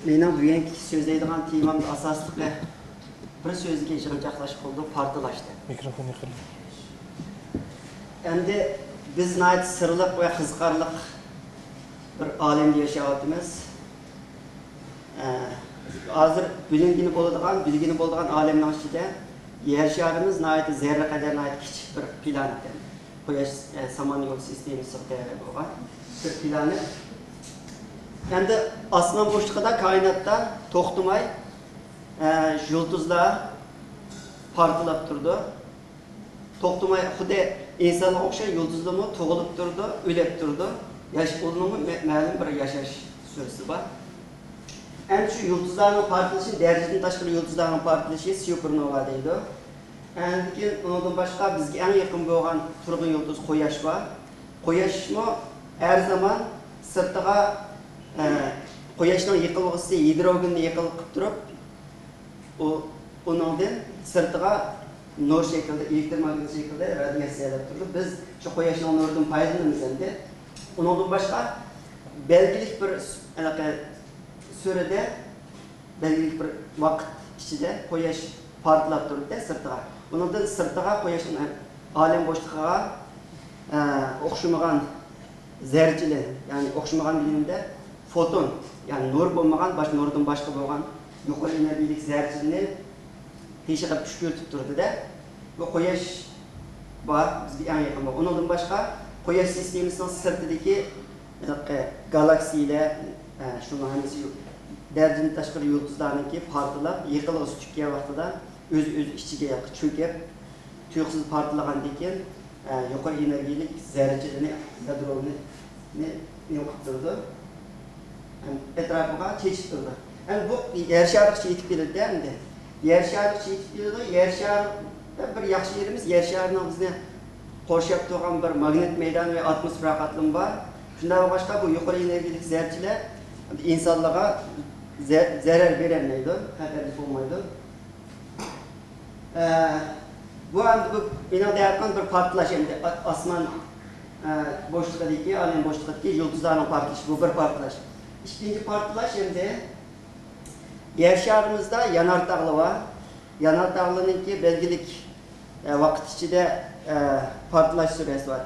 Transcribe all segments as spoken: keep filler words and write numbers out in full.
مېنىڭ بۈگۈنكى سۆزلەيدىغان تېمامدا ئاساسلىقى بىر سۆزگە يىغىنچاقلاش قىلىدۇ، پارتلاش دەپ. مىكروفون يېقىن. ئەمدى بىز ناھايىتى سىرلىق ۋە قىزىقارلىق بىر ئالەمدە ياشاۋاتىمىز. ئە، ھازىر بىلىنگىنى بولىدىغان، بىلگىنى بولىدىغان ئالەمنىڭ ئىچىدە يەر شارىمىز ناھايىتى زەررە قەدەر ناھايىتى كىچىك بىر پلانېتا. قۇياش، ئە، سامان يول سىستېمىسىغا تەۋە بولغان بىر پلانېت. ئەمدى ئاسمان بوشلۇقىدا، كائىناتتا توختىماي، ئە، يۇلتۇزلار پارتلاپ تۇرىدۇ. توختىماي، خۇددى ئىنسانغا ئوخشاش يۇلتۇزلارمۇ تۇغۇلۇپ تۇرىدۇ، ئۆلۈپ تۇرىدۇ. ياش، ئۇلارنىڭمۇ مە-، مەلۇم بىر ياشاش سۈرىسى بار. ئەمدى شۇ يۇلتۇزلارنىڭ پارتلىشى، دەرىجىدىن تاشقىرى يۇلتۇزلارنىڭ پارتلىشى سۇپېرنوۋا دەيدۇ. ئاندىن كېيىن ئۇنىڭدىن باشقا بىزگە ئەڭ يېقىن بولغان تۇرغان يۇلتۇز قۇياش بار. قۇياشمۇ ھەر زامان سىرتىغا، ئە، قۇياشنىڭ يېقىلغۇسى ھىدروگېننى يېقىلغا قىلىپ تۇرۇپ، ئۇ، ئۇنىڭدىن سىرتىغا نۇر شەكلىدە، ئېلېكتروماگنىت شەكلىدە رادىياتسىيەلەپ تۇرىدۇ. بىز شۇ قۇياشنىڭ نۇرىدىن پايدىلىنىمىز ئەمدى. ئۇنىڭدىن باشقا بەلگىلىك بىر س-، ھېلىقى سۈرىدە، بەلگىلىك بىر ۋاقىت ئىچىدە قۇياش پارتلاپ تۇرىدۇ سىرتىغا. ئۇنىڭدىن سىرتىغا قۇياشنىڭ ئالەم بوشلۇقىغا، ئە، ئوخشىمىغان زەررىچىلەر، يەنى ئوخشىمىغان دېگىنىمدە فوتون، يەنى نۇر بولمىغان، باشقا نۇردىن باشقا بولغان يۇقىرى ئېنېرگىيىلىك زەررىچىلىرىنى تېشىغا پۈشكۈرتۈپ تۇرىدۇ-دە. بۇ قۇياش بار، بىزگە ئەڭ يېقىن بار. ئۇنىڭدىن باشقا قۇياش سىستېمىسىنىڭ سىرتىدىكى ھېلىقى گالاكسىيلار، ئە، شۇنىڭ ھەممىسى يۇ-، دەرىجىدىن تاشقىرى يۇلتۇزلارنىڭكى پارتلاپ، يېقىلغۇسى تۈگىگەن ۋاقتىدا ئۆز-ئۆزى ئىچىگە ھېلىقى چۆكۈپ، تۇيۇقسىز پارتلىغاندىن كېيىن، ئە، يۇقىرى ئېنېرگىيىلىك زەررىچىلىرىنى، يادرونى، نى، نېمە قىلىپ تۇرىدۇ؟ ئەتراپىغا چېچىپ تۇرىدۇ. ئەمدى بۇ يەر شارىغىچە يېتىپ كېلىدۇ ئەمدى. يەر شارىغىچە يېتىپ كېلىدۇ. يەر شارىدا بىر ياخشى يېرىمىز، يەر شارىنىڭ بىزنى قورشاپ تۇرغان بىر ماگنىت مەيدانى ۋە ئاتموسفېرا قاتلىمى بار. شۇنداق بولغاچقا، بۇ يۇقىرى ئېنېرگىيىلىك زەررىچىلەر ئىنسانلارغا زە-، زەرەر بېرەلمەيدۇ، خەتەرلىك بولمايدۇ. ئە، بۇ ئەمدى بۇ مېنىڭ دەۋاتقان بىر پارتلاش ئەمدى. ئا-، ئاسمان، ئە، بوشلۇقىدىكى، ئالەم بوشلۇقىدىكى يۇلتۇزلارنىڭ پارتلىشى، بۇ بىر پارتلاش. ئىككىنچى پارتلاش ئەمدى يەر شارىمىزدا يانار تاغلار بار. يانار تاغلارنىڭكى بەلگىلىك، ئە، ۋاقىت ئىچىدە، ئە، پارتلاش سۈرئەت بار.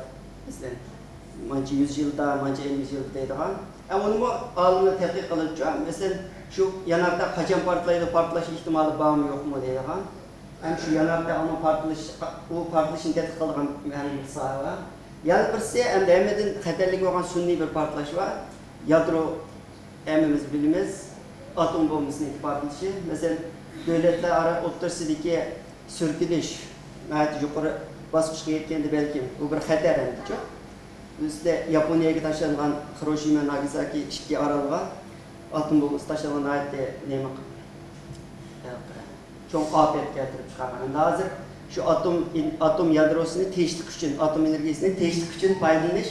مەسىلەن، مانچە يۈز يىلدا، مانچە ئەللىك يىلدا دەيدىغان. ئە، ئۇنىمۇ ئالىملار تەتقىق قىلىدىچۇ. مەسىلەن، شۇ يانار تاغ قاچان پارتلايدۇ، پارتلاش ئېھتىمالى بارمۇ، يوقمۇ دەيدىغان. ھەم شۇ يانار تاغنىڭ پارتلىشى، ئۇ پارتلىشىنى تەتقىق قىلىدىغان مۇھىم بىر ساھە بار. يەنە بىرسى، ھەمدە ھەممىدىن خەتەرلىك بولغان سۈنئىي بىر پارتلاش بار. يادرو، ھەممىمىز بىلىمىز. ئاتوم بومبىسىنىڭ پارتلىشى. مەسىلەن، دۆلەتلەر ئارا ئوتتۇرىسىدىكى سۈركىلىش ناھايىتى يۇقىرى باسقۇچقا يەتكەندە، بەلكىم بۇ بىر خەتەر ئەمدىچۇ. بىزدە ياپونىيەگە تاشلانغان خىروشىما، ناگىساكى ئىككى ئارالغا ئاتوم بومبىسى تاشلانغان، ناھايىتى نېمە، چوڭ ئاپەت كەلتۈرۈپ چىقارغان. ئەمدى ھازىر شۇ ئاتوم، ئاتوم يادروسىنى تىنچلىق ئۈچۈن، ئاتوم ئېنېرگىيىسىنى تىنچلىق ئۈچۈن پايدىلىنىش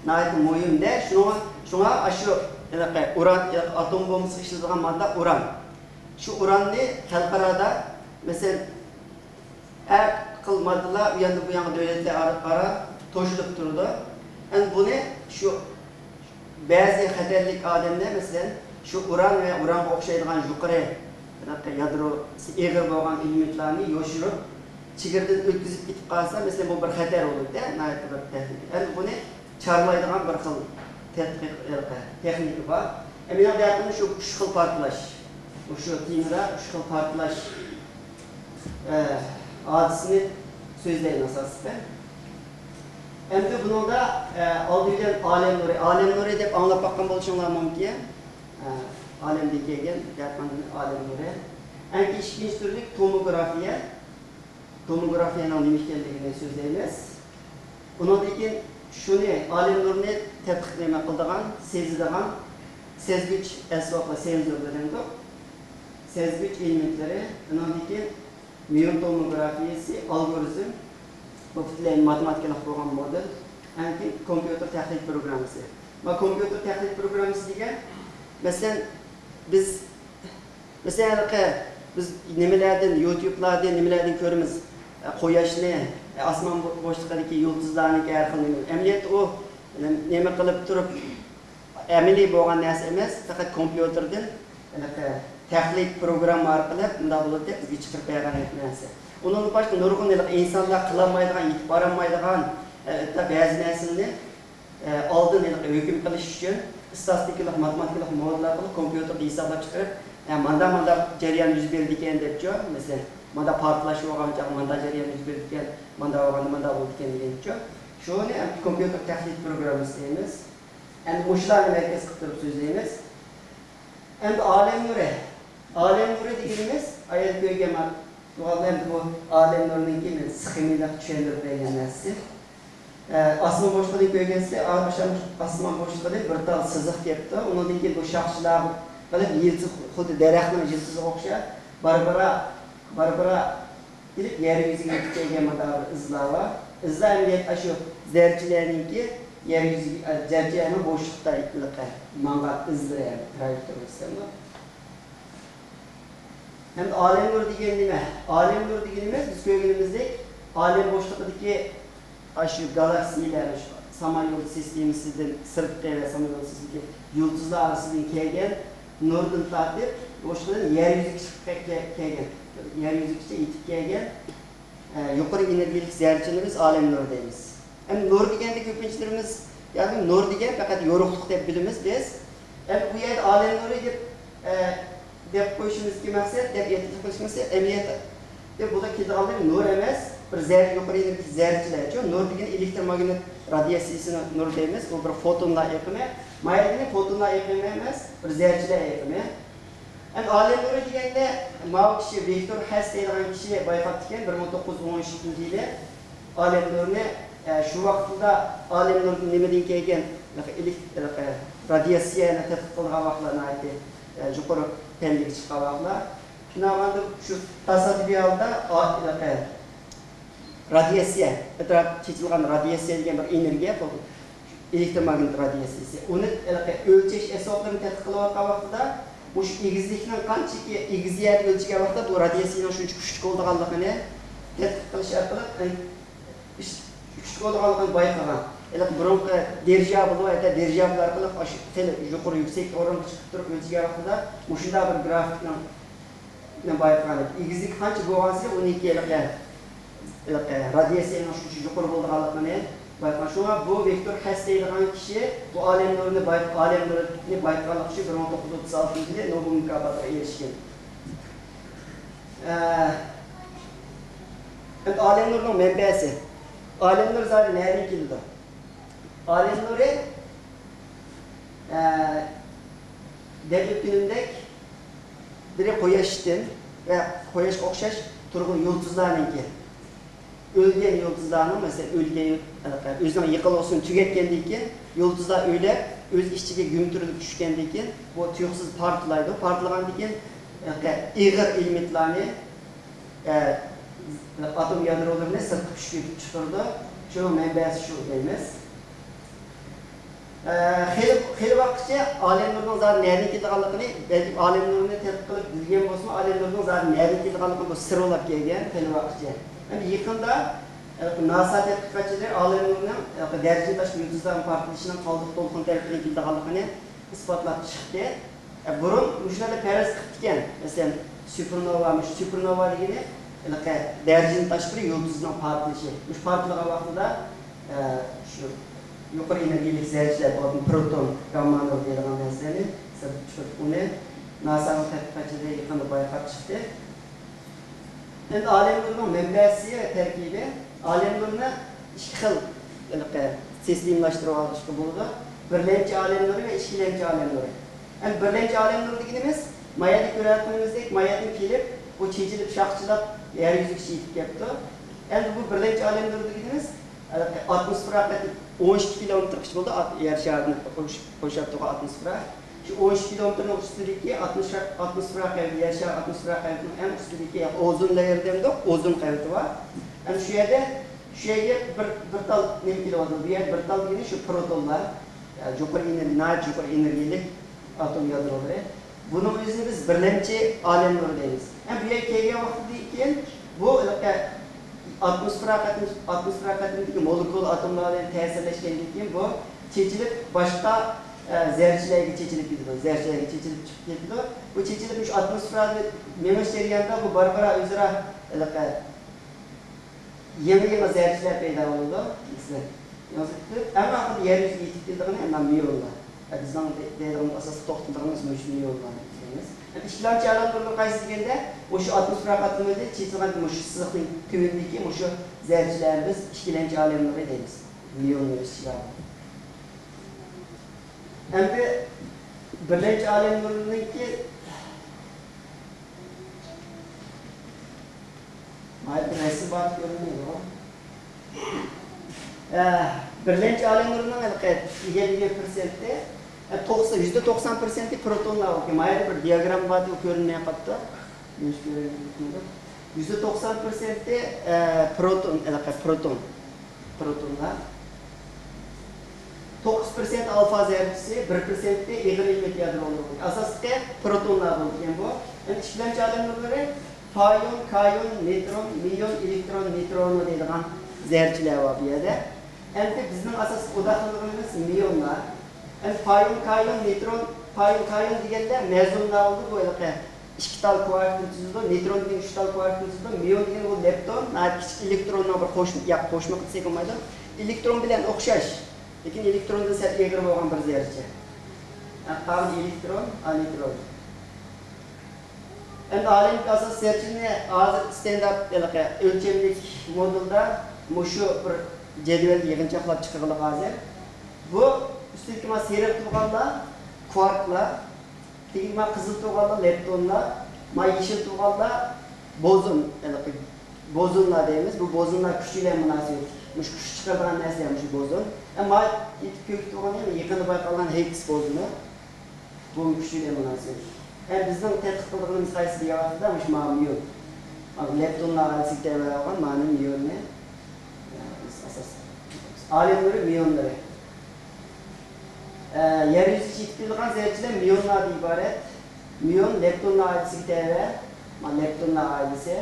ناھايىتى مۇھىم-دە. شۇڭا، شۇڭا ئاشۇ ھېلىقى ئۇران، ئاتوم بومبىسىغا ئىشلىتىدىغان ماددا ئۇران. شۇ ئۇراننى خەلقئارادا، مەسىلەن، ھەر خىل ماددىلار ئۇ ياندىن بۇ يانغا دۆلەتلەر ئارا، ئارا توشۇلۇپ تۇرىدۇ. ئەمدى بۇنى شۇ بەزى خەتەرلىك ئادەملەر، مەسىلەن، شۇ ئۇران ۋە ئۇرانغا ئوخشايدىغان يۇقىرى، ھېلىقى يادروسى ئېغىر بولغان ئېلېمېنتلارنى يوشۇرۇپ، چېگرىدىن ئۆتكۈزۈپ كېتىپ قالسا، مەسىلەن، بۇ بىر خەتەر بولىدۇ، ناھايىتى بىر تەھلىكە. ئەمدى بۇنى چارلايدىغان بىر خىل تەتقىق، ھېلىقى تېخنىكا بار. ئە، مېنىڭ دەۋاتقىنىم شۇ ئۈچ خىل پارتلاش. مۇشۇ تېمىدا ئۈچ خىل پارتلاش، ئە، ھادىسىنى سۆزلەيمەن ئاساسلىقى. ئەمدى بۇنىڭدا، ئە، ئالدى بىلەن ئالەم نۇرى، ئالەم نۇرى دەپ ئاڭلاپ باققان بولۇشۇڭلار مۇمكىن. ئە، ئالەمدىن كەلگەن، دەپ ئالەم نۇرى. ئەڭ ئىككىنچى تۈرلۈك توموگرافىيە. توموگرافىيەنىڭ نېمە ئىكەنلىكىنى سۆزلەيمىز. ئۇنىڭدىن كېيىن شۇنى، ئالەم نۇرىنى تەتقىق نېمە قىلىدىغان، سېزىدىغان سەزگۈچ ئەسۋابلار، سېنزورلار دەيدۇ. سەزگۈچ ئېلېمېنتلىرى، ئۇنىڭدىن كېيىن مىيون توموگرافىيەسى، ئالگورىزم، بۇ پۈتۈنلەي ماتېماتىكىلىق بولغان مودېل. ئاندىن كېيىن كومپيۇتېر تەھلىل پروگراممىسى. ما كومپيۇتېر تەھلىل پروگراممىسى دېگەن، مەسىلەن، بىز مەسىلەن، ھېلىقى بىز نېمىلەردىن، يۇتيۇبلاردىن، نېمىلەردىن كۆرىمىز، ئە، قۇياشنى، ئە، ئاسمان بو-، بوشلۇقىدىكى يۇلتۇزلارنىڭكى ھەر خىل نېمە. ئەمەلىيەتتە ئۇ نېمە قىلىپ تۇرۇپ، ئەمەلىي بولغان نەرسە ئەمەس، پەقەت كومپيۇتېردىن، ھېلىقى تەقلىد پروگرامما ئارقىلىق مۇنداق بولدى دەپ بىزگە چىقىرىپ بەرگەن نەرسە. ئۇنىڭدىن باشقا نۇرغۇن ھېلىقى ئىنسانلار قىلالمايدىغان، يېتىپ بارالمايدىغان، ھەتتا بەزى نەرسىلەرنى، ئە، ئالدىن ھېلىقى ھۆكۈم قىلىش ئۈچۈن ئىستاتىستىكىلىق، ماتېماتىكىلىق مودېللار قىلىپ، كومپيۇتېردا ھېسابلاپ چىقىرىپ، ئە، ماندا، ماندا جەريان يۈز بېرىدىكەن دەپچۇ. مەسىلەن، ماندا پارتلاش بولغان چاغ ماندا جەريان يۈز بېرىدىكەن، ماندا بولغاندا ماندا بولىدىكەن دېگەنچۇ. شۇنى ئەمدى كومپيۇتېر تەقلىد پروگراممىسى دەيمىز. ئەمدى مۇشۇلارنى مەركەز قىلىپ تۇرۇپ سۆزلەيمىز. ئەمدى ئالەم نۇرى. ئالەم نۇرى دېگىنىمىز، ئايەت كۆرگەن تۇرغانلار ئەمدى بۇ ئالەم نۇرىنىڭكى مەن سخېمىلىق چۈشەندۈرۈپ بەرگەن نەرسىسى. ئە، ئاسمان بوشلۇقىنى كۆرگەنسى، ئا-، ئاسمان بوشلۇقىدا بىر تال سىزىق كەپتۇ. ئۇنىڭدىن كېيىن بۇ شاخچىلار قىلىپ يىلتىز، خۇددى دەرەخنىڭ يىلتىزىغا ئوخشاپ، بارا-بارا، بارا-بارا كېلىپ يەر يۈزىگە يېتىپ كەلگەن مۇنداق بىر ئىزلار بار. ئىزلار ئەمدى ئاشۇ زەررىچىلەرنىڭكى يەر يۈزىگە، زەررىچىلەرنىڭ بوشلۇقتا ماڭغان ئىزلىرى، ترايېكتورىيىسى. ئەمدى ئالەم نۇر دېگەن نېمە؟ ئالەم نۇر دېگىنىمىز، بىز كۆرگىنىمىزدەك، ئالەم بوشلۇقىدىكى ئاشۇ گالاكسىيەلەر، شۇ سامان يولى سىستېمىسىدىن سىرتقى ۋە سامان يولى سىستېمىسىدىكى يۇلتۇزلار ئارىسىدىن كەلگەن نۇردىن تارتىپ، بوشلۇقىدىن يەر يۈزىگە چىقىپ كە-، كە-، كەلگەن، يەر يۈزىگىچە يېتىپ كەلگەن، ئە، يۇقىرى ئېنېرگىيەلىك زەررىچىنى بىز ئالەم نۇرى دەيمىز. ئەمدى نۇر دېگەندە كۆپىنچىلىرىمىز، يەنى نۇر دېگەن پەقەت يورۇقلۇق دەپ بىلىمىز بىز. ئەمدى بۇ يەردە ئالەم نۇرى دەپ، ئە، دەپ قويۇشىمىزدىكى مەقسەت، دەپ ئېيتىپ قويۇشىمىز مەقسەت، ئەمەلىيەتتە بۇلار كېلىدىغانلىرى نۇر ئەمەس، بىر زەر-، يۇقىرى ئېنېرگىيەلىك زەررىچىلەرچۇ. نۇر دېگەن ئېلېكتروماگنىت رادىياتسىيىسىنى نۇر دەيمىز. ئۇ بىر فوتونلار ئېقىمى. مايا دېگىنى فوتونلار ئېقىمى ئەمەس، بىر زەررىچىلەر ئېقىمى. ئەمدى ئالەم نۇرى دېگەندە، ماۋۇ كىشى ۋىكتور ھەس دەيدىغان كىشى بايقاپتىكەن، بىر مىڭ توققۇز يۈز ئون ئىككىنچى يىلى ئالەم نۇرىنى، ئە، شۇ ۋاقىتتا ئالەم نۇرى نېمىدىن كەلگەن، ئېلېك-، ئېلېك-، رادىياتسىيەنى تەتقىق قىلىدىغان ۋاقىتلار ناھايىتى، ئە، يۇقىرى پەللىگە چىققان ۋاقىتلار. شۇنداق بولغاندا شۇ تاسادىپىي ھالدا ئا-، ئېلىقى رادىياتسىيە، ئەتراپ چېچىلغان رادىياتسىيە دېگەن بىر ئېنېرگىيە، بۇ ئېلېكتروماگنىت رادىياتسىيىسى. ئۇنى ھېلىقى ئۆلچەش ئەسۋابلىرىنى تەتقىق قىلىۋاتقان ۋاقتىدا، مۇشۇ ئېگىزلىكنىڭ قانچىكى ئېگىز يەردە ئۆلچىگەن ۋاقىتتا بۇ رادىياتسىيىنىڭ شۇنچە كۈچلۈك بولىدىغانلىقىنى تەتقىق قىلىش ئارقىلىق، ئى، ئىش-، كۈچلۈك بولىدىغانلىقىنى بايقىغان. ھېلىقى بۇرۇنقى دىرىژابلو، ھەتتا دىرىژابلو ئارقىلىق ئاشۇ خېلى يۇقىرى يۈكسەك ئورۇنغا چىقىپ تۇرۇپ ئۆلچىگەن ۋاقتىدا مۇشۇنداق بىر گرافىكنىڭ بايقىغان ئىدى. ئېگىزلىكى قانچە بولغانسېرى ئۇنىڭكى ھېلىقى، ھېلىقى رادىياتسىيەنىڭ شۇنچە يۇقىرى بولىدىغانلىقىنى بايقىغان. شۇڭا بۇ ۋىكتور خەس دەيدىغان كىشى بۇ ئالەم نۇرىنى باي-، ئالەم نۇرىنى بايقىغانلىقى ئۈچۈن بىر مىڭ توققۇز يۈز ئوتتۇز ئالتىنچى يىلى نوبېل مۇكاپاتىغا ئېرىشكەن. ئە، ئەمدى ئالەم نۇرىنىڭ مەنبەسى. ئالەم نۇرى زادى نەدىن كېلىدۇ؟ ئالەم نۇرى، ئە، دەپ ئۆتكىنىمدەك، بىرى قۇياشتىن ۋە قۇياشقا ئوخشاش تۇرغان يۇلتۇزلارنىڭكى، ئۆلگەن يۇلتۇزلارنىڭ، مەسىلەن، ئۆلگەن، ئۆزىنىڭ يېقىلغۇسىنى تۈگەتكەندىن كېيىن، يۇلتۇزلار ئۆلۈپ، ئۆز ئىچىگە گۈمتۈرۈلۈپ چۈشكەندىن كېيىن، بۇ تۇيۇقسىز پارتلايدۇ. پارتلىغاندىن كېيىن، ئېغىر ئېلېمېنتلارنى، ئە، ئاتوم يادرولىرىنى سىرتقا پۈشكۈرتۈپ چىقىرىدۇ. شۇنىڭ مەنبەسى شۇ دەيمىز. ئە، خېلى، خېلى ۋاقىتقىچە ئالەم نۇرىنىڭ زادى نەدىن كېلىدىغانلىقىنى، بەلكىم ئالەم نۇرىنى تەتقىق قىلىپ بىلگەن بولسىمۇ، ئالەم نۇرىنىڭ زادى نەدىن كېلىدىغانلىقىنى بۇ سىر بولاپ كەلگەن خېلى ۋاقىتقىچە. ئەمدى يېقىندا، ئە، ناسا تەتقىقاتچىلىرى ئالەم نۇرىنىڭ، ئە، دەرىجىدىن تاشقى يۇلتۇزلارنىڭ پارتلىشىنىڭ قالدۇق دولقۇن تەرىپىدىن كېلىدىغانلىقىنى ئىسپاتلاپ چىقتى. ئە، بۇرۇن مۇشۇلاردا پەرەز قىپتىكەن. مەسىلەن، سۇپېرنوۋا، مۇشۇ سۇپېرنوۋا دېگىنى ھېلىقى دەرىجىدىن تاشقىرى يۇلتۇزنىڭ پارتلىشى. مۇشۇ پارتلىغان ۋاقتىدا، ئە، شۇ يۇقىرى ئېنېرگىيەلىك زەررىچىلەر بولغان پروتون، گامما نۇر دەيدىغان نەرسىلەرنى سىرتقا چىقىرىپ، ئۇنى ناسانىڭ تەتقىقاتچىلىرى يېقىندا بايقاپ چىقتى. ئەمدى ئالەم نۇرىنىڭ مەنبەسى ۋە تەركىبى. ئالەم نۇرىنى ئىككى خىل ھېلىقى سىستېمىلاشتۇرۇۋالىشقا بولىدۇ. بىرلەمچى ئالەم نۇرى ۋە ئىككىلەمچى ئالەم نۇرى. ئەمدى بىرلەمچى ئالەم نۇرى دېگىنىمىز، مايەدە كۆرۈۋاتقىنىمىزدەك، مايەدىن كېلىپ، بۇ چېچىلىپ، شاخچىلاپ، يەر يۈزىگىچە يېتىپ كەپتۇ. ئەمدى بۇ بىرلەمچى ئالەم نۇرى دېگىنىمىز، ھېلىقى ئاتموسفېرا قېتىم ئون ئىككى كىلومېتىرغىچە بولىدۇ، ئات-، يەر شارىنى قورش-، قورشاپ تۇرغان ئاتموسفېرا. شۇ ئون ئىككى كىلومېتىرنىڭ ئۈستىدىكى ئاتموسفېرا، ئاتموسفېرا قەۋىتى، يەر شارى ئاتموسفېرا قەۋىتىنىڭ ئەڭ ئۈستىدىكى ئوزون لېيېر دەيمىز، ئوزون قەۋىتى بار. ئەمدى شۇ يەردە، شۇ يەرگە بىر، بىر تال نېمە كېلىۋاتىدۇ؟ بۇ يەردە بىر تال دېگىنى شۇ پروتونلار. يۇقىرى ئېنېرگىيە، ناھايىتى يۇقىرى ئېنېرگىيەلىك ئاتوم يادرولىرى. بۇنىڭ ئۆزىنى بىز بىرلەمچى ئالەم نۇرى دەيمىز. ھەم بۇ يەرگە كەلگەن ۋاقتىدىن كېيىن بۇ ھېلىقى ئاتموسفېرا قېتىم، ئاتموسفېرا قېتىمىدىكى مولېكۇل ئاتوملار بىلەن تەسىرلەشكەندىن كېيىن بۇ چېچىلىپ باشقا ئە، زەرچىلەرگە چېچىلىپ كېتىدۇ، زەرچىلەرگە چېچىلىپ چىقىپ كېتىدۇ. بۇ چېچىلىپ مۇشۇ ئاتموسفېرانى مېڭىش جەريانىدا بۇ بارا-بارا ئۆزئارا ھېلىقى يېڭى يېڭى زەرچىلەر پەيدا بولىدۇ. مەسىلەن، ئەڭ ئاخىرىدا يەر يۈزىگە يېتىپ كېلىدىغىنى مۇيونلار. بىزنىڭ دەيدىغان ئاساسلىق توختىلىدىغىنىمىز مۇشۇ مۇيونلار دەيمىز. ئىككىلامچى ئالەم نۇرلىرى قايسى دېگەندە، مۇشۇ ئاتموسفېرا قاتلىمىدىن چېچىلغان مۇشۇ سىزىقنىڭ تۈۋىدىكى مۇشۇ زەرچىلەرنى بىز ئىككىلەمچى ئالەم نۇرى دەيمىز. مۇيونلار ئىچىگە ئالىدۇ. ئەمدى بىرلەمچى ئالەم نۇرىنىڭكى مانا بىر رەسىم بار كۆرۈنمەيدىغۇ. ئە، بىرلەمچى ئالەم نۇرىنىڭ ھېلىقى ئىگىلىگەن پىرسەنتى، ئە، توقسان، يۈزدە توقسان پىرسەنتى پروتونلار ئىكەن. مانا بىر دىياگرامما بار، ئۇ كۆرۈنمەي قاپتۇ. يۈزدە توقسان پىرسەنتى، ئە، پروتون، ھېلىقى پروتون. پروتونلار. توققۇز پىرسەنت ئالفا زەررىسى، بىر پىرسەنتى ئېغىر ئېلېمېنت يادرولىرى. ئاساسلىقى پروتونلار بولىدىكەن بۇ. ئەمدى ئىككىلەمچى ئالەم نۇرلىرى پايون، كايون، نېيترون، مىيون، ئېلېكترون، نېيترونو دەيدىغان زەررىچىلەر بار بۇ يەردە. ئەمدى بىزنىڭ ئاساسلىق ئوداقلىنىدىغىنىمىز مىيونلار. ئەمدى پايون، كايون، نېيترون، پايون، كايون دېگەندە مەزمۇنلار بولىدۇ، بۇ ھېلىقى ئىككى تال كۋاركتىن تۈزۈلىدۇ، نېيترون دېگەن ئۈچ تال كۋاركتىن تۈزۈلىدۇ، مىيون دېگەن بۇ لېپتون، ناھايىتى كىچىك ئېلېكتروننىڭ بىر قوشما، ياق، قوشمىقى دېسەك بولمايدۇ. ئېلېكترون بىلەن ئوخشاش، لېكىن ئېلېكتروندىن سەل ئېغىر بولغان بىر زەررىچە. ھە، قالغان ئېلېكترون، ئانېيترون. ئەمدى ئالەمدىكى ئاساسىي زەررىچىنى ھازىر ئىستاندارت، ھېلىقى ئۆلچەملىك مودېلدا مۇشۇ بىر جەدۋەلدە يىغىنچاقلاپ چىقىرغىلى ھازىر. بۇ ئۈستىدىكى مانا سېرىق تۇرغانلار كۋاركلار، تېگىدە مانا قىزىل تۇرغانلار لېپتونلار، مانا يېشىل تۇرغانلار بوزون، ھېلىقى بوزونلار دەيمىز. بۇ بوزونلار كۈچ بىلەن مۇناسىۋەتلىك. مۇشۇ كۈچ چىقىرىدىغان نەرسىلەر مۇشۇ بوزون. ھەم مانا يېتىپ كۆك تۇرغىنى يېقىندا بايقالغان ھىگگس بوزونى. بۇمۇ كۈچ بىلەن مۇناسىۋەتلىك. ھەم بىزنىڭ تەتقىق قىلىدىغىنىمىز قايسى دېگەن ۋاقىتتا مۇشۇ مانا مۇيون. مانا لېپتونلار ئائىلىسىگە تەۋە بولغان مانا مۇيوننى، ئە، بىز ئاساس ئالەم نۇرى مۇيونلىرى. ئە، يەر يۈزىگە چېتىپ كېلىدىغان زەررىچىلەر مۇيونلاردىن ئىبارەت. مۇيون لېپتونلار ئائىلىسىگە تەۋە. مانا لېپتونلار ئائىلىسى.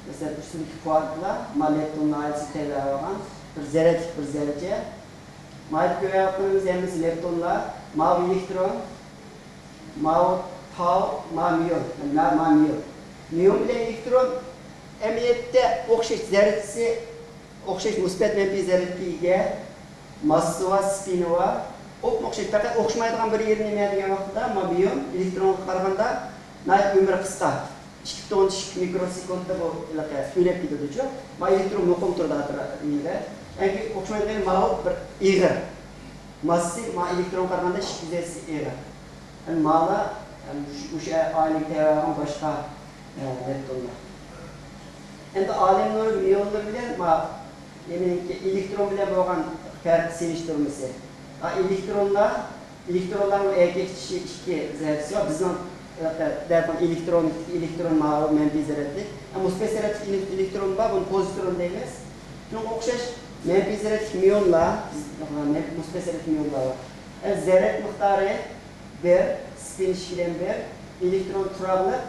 مەسىلەن، ئۈستىدىكى كۋاركلار مانا لېپتونلار ئائىلىسىگە تەۋە بولغان بىر زەرەتلىك بىر زەررىچە. مانا كۆرۈۋاتقىنىمىز ھەممىسى لېپتونلار. ماۋۇ ئېلېكترون، ماۋۇ تاۋ، ماۋۇ مىيون. ماۋۇ مىيون. مىيون بىلەن ئېلېكترون ئەمەلىيەتتە ئوخشاش زەررىچىسى، ئوخشاش مۇسبەت مەنپىي زەررىتىگە ئىگە، ماسسىسى بار، سپىنى بار، ئوپمۇ ئوخشاش، پەقەت ئوخشىمايدىغان بىر يېرى نېمە دېگەن ۋاقىتتا، ما مىيون ئېلېكترونغا قارىغاندا ناھايىتى ئۆمرى قىسقا، ئىككى پۈتۈن ئوندىن ئىككى مىكروسېكۇنتتا بۇ ھېلىقى ئۆلۈپ كېتىدۇچۇ. ما ئېلېكترون مۇقىم تۇرىدۇ ئەترا-، نېمىدە. يەنى ئوخشىمايدىغان ماۋۇ بىر ئېغىر. ماسسىسى ما ئېلېكترونغا قارىغاندا ئىككى يۈز ھەسسە ئېغىر. يەنى مالا، يەنى مۇشۇ، مۇشۇ ئائىلىگە تەۋە بولغان باشقا، ئە، لېپتونلار. ئەمدى ئالەم نۇرى مىيونلىرى بىلەن ما نېمىنىڭكى ئېلېكترون بىلەن بولغان پەرقى سېلىشتۇرمىسى. ھا، ئېلېكترونلار، ئېلېكترونلارنىڭ ئەركەك چىشى ئىككى زەررىسى بار. بىزنىڭ، ئە، دەرھال ئېلېكترون، ئېلېكترون ماۋۇ مەنپىي زەرەتلىك. ھە، مۇسبەت زەرەتلىك ئېلېك-، ئېلېكترون بار، بۇنى پوزىترون دەيمىز. شۇنىڭغا ئوخشاش مەنپىي زەرەتلىك مىيونلار، بىز مۇسبەت زەرەتلىك مىيونلار بار. ھە، زەرەت مىقدارى بىر، سپىن ئىككىدىن بىر، ئېلېكترون تۇراقلىق،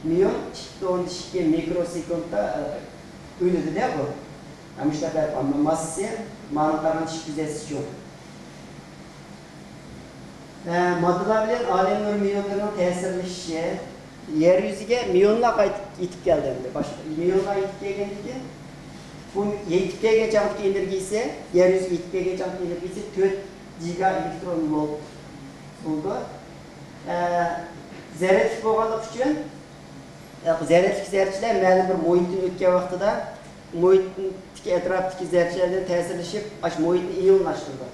مىيون ئىككى پۈتۈن ئوندىن ئىككى مىكروسېكۇنتتا، ئە، ئۆلىدۇ-دە بۇ. ھە، مۇشۇنداق، ئەمما ماسسىسى ماڭا قارىغاندا ئىككى يۈز ھەسسە چوڭ. ھە، ماددىلار بىلەن ئالەم نۇر مىيونلىرىنىڭ تەسىرلىشىشى. يەر يۈزىگە مىيونلار قايتىپ يېتىپ كەلدى ئەمدى. باشقا مىيونلار يېتىپ كەلگەندىن كېيىن، بۇ يېتىپ كەلگەن چاغدىكى ئېنېرگىيىسى، يەر يۈزىگە يېتىپ كەلگەن چاغدىكى ئېنېرگىيىسى تۆت گىگا ئېلېكترون ۋولت بولىدۇ. ئە، زەرەتلىك بولغانلىقى ئۈچۈن، ئە، زەرەتلىك زەررىچىلەر مەلۇم بىر مۇھىتتىن ئۆتكەن ۋاقتىدا، مۇھىتتىكى، ئەتراپتىكى زەررىچىلەر بىلەن تەسىرلىشىپ، ئاشۇ مۇھىتنى ئىيونلاشتۇرىدۇ.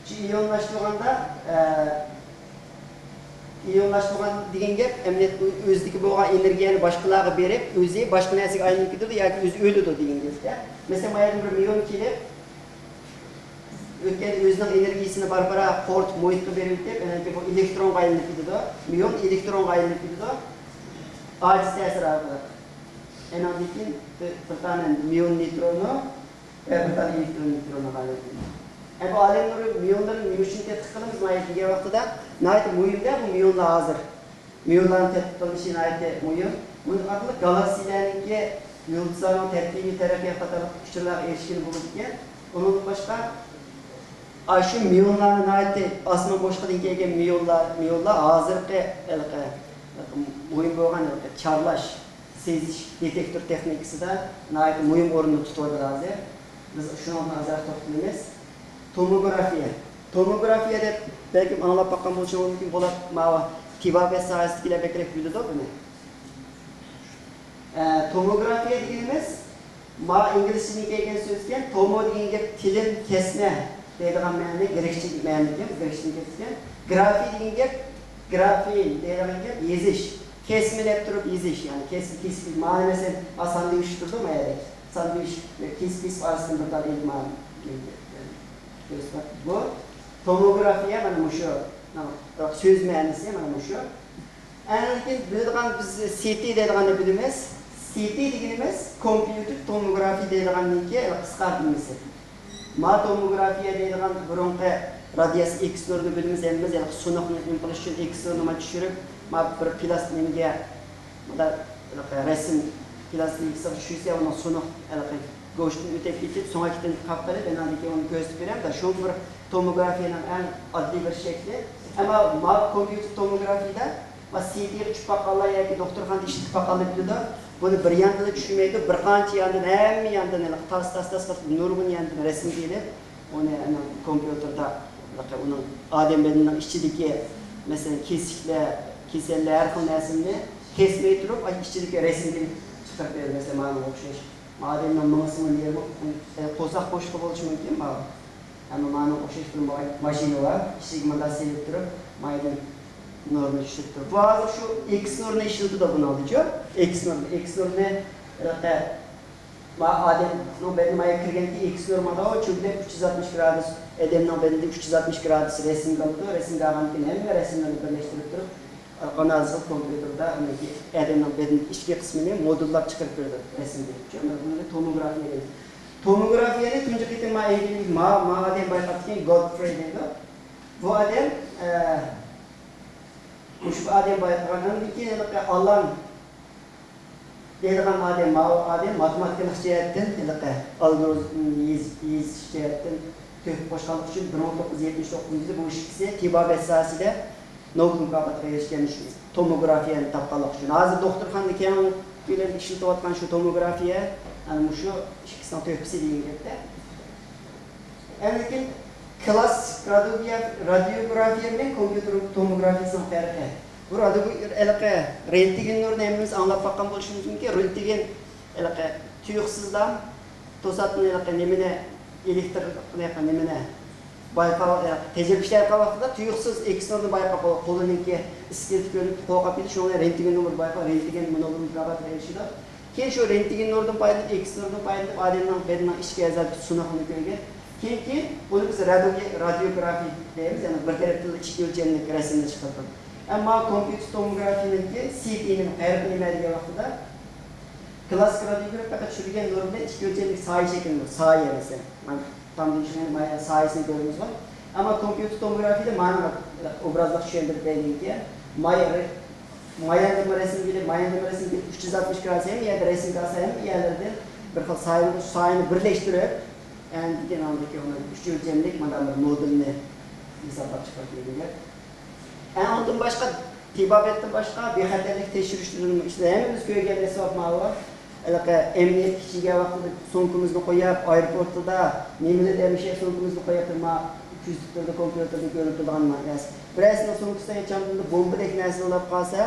شۇ ئىيونلاشتۇرغاندا، ئە، ئىيونلاشتۇرغان دېگەن گەپ، ئەمەلىيەتتە ئۆ-، ئۆزىدىكى بولغان ئېنېرگىيەنى باشقىلارغا بېرىپ، ئۆزى باشقا نەرسىگە ئايلىنىپ كېتىدۇ ياكى ئۆزى ئۆلىدۇ دېگەن گەپتە. مەسىلەن، ما يەردىن بىر مىيون كېلىپ، ئۆتكەندە ئۆزىنىڭ ئېنېرگىيىسىنى بارا-بارا قورۇتۇپ، مۇھىتقا بېرىۋېتىپ، ئەنەكى بۇ ئېلېكترونغا ئايلىنىپ كېتىدۇ. مىيون ئېلېكترونغا ئايلىنىپ كېتىدۇ. ئاجىز تەسىر ئارقىلىق. ئەنىڭدىن كېيىن بىر، بىر دانە مىيون نېيترونى ۋە بىر دانە ئېلېكترون نېيترونغا ئايلىنىدۇ. ئە، بۇ ئالەم نۇرى مىيونلىرىنى نېمە ئۈچۈن تەتقىق قىلىمىز؟ مانا دېگەن ۋاقتىدا ناھايىتى مۇھىم-دە بۇ مىيونلار ھازىر. مىيونلارنىڭ تەتقىق قىلىنىشى ناھايىتى مۇھىم. بۇنىڭ ئارقىلىق گالاكسىيەلەرنىڭكى يۇلتۇزلارنىڭ تەركىبىي تەرەققىيات قاتارلىق ئۇچۇرلارغا ئېرىشكىلى بولىدىكەن. ئۇنىڭدىن باشقا، ئاشۇ مىيونلارنى ناھايىتى ئاسمان بوشلۇقىدىن كەلگەن مىيونلار، مىيونلار ھازىرقى ھېلىقى مۇھىم بولغان ھېلىقى چارلاش، سېزىش دېتېكتور تېخنىكىسىدا ناھايىتى مۇھىم ئورۇننى تۇتۇۋاتىدۇ ھازىر. بىز شۇنىڭغا ئازراق توختىلىمىز. توموگرافىيە. توموگرافىيە دەپ بەلكىم ئاڭلاپ باققان بولۇشىڭىز مۇمكىن. بۇلار ماۋۇ تېبابەت ساھەسىدىكىلەر بەكرەك بىلىدۇ بۇنى. ئە، توموگرافىيە دېگىنىمىز، ما ئىنگلىزچىدىن كەلگەن سۆزكەن، تومو دېگەن گەپ تىلىم، كەسمە دەيدىغان مەنىدە، گرېكچە مەنىدىكەن، گرېكچىدىن كەلگەن. گرافى دېگەن گەپ، گرافېم دەيدىغان گەپ يېزىش. كەسمىلەپ تۇرۇپ يېزىش، يەنى كەسمە، كەسمە، مانا مەسىلەن، ما ساندۋىچ تۇرىدۇ ما يەردە. ساندۋىچ كېسىپ، كېسىپ ئارىسىدىن بىر تال ئېلىپ ما، بۇ توموگرافىيە مانا مۇشۇ. سۆز مەنىسى مانا مۇشۇ. ئاندىن كېيىن بىلىدىغان بىز سىتى دەيدىغاننى بىلىمىز. سىتى دېگىنىمىز كومپيۇتېر توموگرافى دەيدىغاننىڭكى قىسقارتمىسى. ما توموگرافىيە دەيدىغان بۇرۇنقى رادىياسىيە ئېكس نۇرىنى بىلىمىز ھەممىمىز، ھېلىقى سۇنۇقنى ئېلىپ قېلىش ئۈچۈن ئېكس نۇرىنى ما چۈشۈرۈپ، ما بىر پىلاستىنكىگە، مۇنداق ھېلىقى رەسىم پىلاستىنكىسىغا چۈشۈرسە، ئۇنىڭ سۇنۇق ھېلىقى گوشتىن ئۆتۈپ كېتىپ، سۆڭەكتىن قاپقېلىپ، ئاناندىن كېيىن ئۇنى كۆرسىتىپ بېرەم. شۇ بىر توموگرافىيەنىڭ ئەڭ ئاددىي بىر شەكلى. ئەمما ما كومپيۇتېر توموگرافىيەدە ۋە سىتىغا چۈشۈپ باققانلار ياكى دوختۇرخانىدا ئىشلىتىپ باققانلار بىلىدۇ. بۇنى بىر ياندىلا چۈشۈرمەيدۇ، بىر قانچە ياندىن، ھەممە ياندىن ھېلىقى تاس، تاس، تاس قىلىپ، نۇرغۇن ياندىن رەسىمگە ئېلىپ، ئۇنى ئەنە كومپيۇتېردا، ھېلىقى ئۇنىڭ ئادەم بەدىنىنىڭ ئىچىدىكى، مەسىلەن، كېسىكلەر، كېسەللەر، ھەر خىل نەرسىنى كەسمەي تۇرۇپ، ئاي ئىچىدىكى رەسىمگە چىقىرىپ بېرىدۇ. مەسىلەن، ماڭا ئوخشاش. ئادەمنىڭ مېڭىسىمۇ نېرۋا، قورساق بوشلۇقى بولۇشى مۇمكىن، ماۋۇ. ئەمما مانا ئوخشاش بىر ما-، ماشىنا بار. ئىچىگە مۇنداق سېلىپ تۇرۇپ، مايدىن نۇرنى چۈشۈرۈپ تۇرۇپ. بۇ ھازىر شۇ ئېكس نۇرنى ئىشلىتىدۇ بۇنىڭدا، چۇ؟ ئېكس نۇرنى، ئېكس نۇرنى، ئە، ما ئادەمنىڭ بەدىنى مايا كىرگەندىكىن ئېكس نۇر مانا چۆگىدەك ئۈچ يۈز ئاتمىش گرادۇس، ئادەمنىڭ بەدىنىدە ئۈچ يۈز ئاتمىش گرادۇس رەسىمگە ئالىدۇ. رەسىمگە ئالغاندىن كېيىن ھەممە رەسىملەرنى بىرلەشتۈرۈپ تۇرۇپ، ئانالىز قىلىپ كومپيۇتېردا ئادەمنىڭ بەدىنىدىكى ئىچكى قىسمىنى مودېللاپ چىقىرىپ بېرىدۇ رەسىمگە. چۈشەندىڭىزمۇ؟ بۇنى توموگرافىيە دەيمىز. توموگرافىيەنى تۇنجى قېتىم ما ئەنگلىيەلىك ما، ما ئادەم بايقاپتىكەن، گودفرەي دەيدۇ. بۇ ئادەم، ئە، مۇشۇ ئادەم بايقىغان. ئاندىن كېيىن ھېلىقى ئالان دەيدىغان ئادەم، ماۋۇ ئادەم ماتېماتىكىلىق جەھەتتىن ھېلىقى ئالگورىزمنى يېزىش، يېزىش جەھەتتىن تۆھپە قوشقانلىقى ئۈچۈن بىر مىڭ توققۇز يۈز يەتمىش توققۇزىنچى يىلى بۇ ئىككىسى تېبابەت ساھەسىدە نوبېل مۇكاپاتىغا ئېرىشكەن، شۇ توموگرافىيەنى تاپقانلىقى ئۈچۈن. ھازىر دوختۇرخانىدا كەڭ كۆلەمدە ئىشلىتىۋاتقان شۇ توموگرافىيە، ئەنە مۇشۇ ئىككىسىنىڭ تۆھپىسى دېگەن گەپتە. ئەمدىكى كلاسسىك رادىيوگرافىيە، رادىيوگرافىيە بىلەن كومپيۇتېر توموگرافىيىسىنىڭ پەرقى. بۇ رادىيو-، ھېلىقى رېنتگېن نۇرىنى ھەممىمىز ئاڭلاپ باققان بولۇشىمىز مۇمكىن. رېنتگېن ھېلىقى تۇيۇقسىزلا توساتتىن ھېلىقى نېمىنى، ئېلېكتىر، ھېلىقى نېمىنى بايقاپ، ھېلىقى تەجرىبە ئىشلەۋاتقان ۋاقتىدا تۇيۇقسىز ئېكس نۇرنى بايقاپ، قولىنىڭكى ئىسكىلىتى كۆرۈنۈپ قورقۇپ كېتىپ، شۇڭا رېنتگېن نۇرى بايقاپ، رېنتگېن نوبېل مۇكاپاتىغا ئېرىشىدۇ. كېيىن شۇ رېنتگېن نۇرىدىن پايدىلىنىپ، ئېكس نۇرىدىن پايدىلىنىپ، ئادەمنىڭ بەدىنىنىڭ ئىچكى ئەزالىرىدىكى سۇنۇقنى كۆرگەن. كېيىن، كېيىن بۇنى بىز رادىيو-، رادىيوگرافىيە دەيمىز، يەنى بىر تەرەپتىن ئىككى ئۆلچەملىك رەسىمنى چىقىرىدۇ. ئەمما كومپيۇتېر توموگرافىيەنىڭكى سىتىنىڭ پەرقى نېمە دېگەن ۋاقتىدا، كلاسسىك رادىيوگرافىيە پەقەت چۈشۈرگەن نۇر بىلەن ئىككى ئۆلچەملىك سايە شەكلىدە، سايە دېسە، مانا تامدىن چۈشكەن مايا سايىسىنى كۆرىمىزغۇ. ئەمما كومپيۇتېر توموگرافىيەدە مانا ئوبرازلىق چۈشەندۈرۈپ بەرگەنكى، مايا، ماياندىن رەسىم كېلىپ، ماياندىن رەسىم كېلىپ، ئۈچ يۈز ئاتمىش گرادۇس ھەممە يەردە رەسىمگە ئالسا، ھەممە يەرلەردىن بىر خىل سايىنى، سايىنى بىرلەشتۈرۈپ، ئەندىكىن ئاندىكى ئۇنى ئۈچ ئۆلچەملىك مانا بىر مودېلنى ھېسابلاپ چىقىرىپ بەرگەن. ئەنە ئۇندىن باشقا، تېبابەتتىن باشقا بىخەتەرلىك تەكشۈرۈشلىرىمۇ ئىشلەر ھەممىمىز كۆرگەن ئەسۋاب ماۋۇ. ھېلىقى ئەمەلىيەتكە كىرگەن ۋاقتىدا سومكىمىزنى قويۇپ، ئايروپورتىدا نېمىلا دەمىشە سومكىمىزنى قويۇپ، ما كۆزىتىپ تۇرىدۇ، كومپيۇتېردا كۆرۈنۈپ تۇرىدىغان نەرسە. بىرەرسىنىڭ سومكىسىدا ھېچاندىن بومبىدەك نەرسە ئۇلاپ قالسا،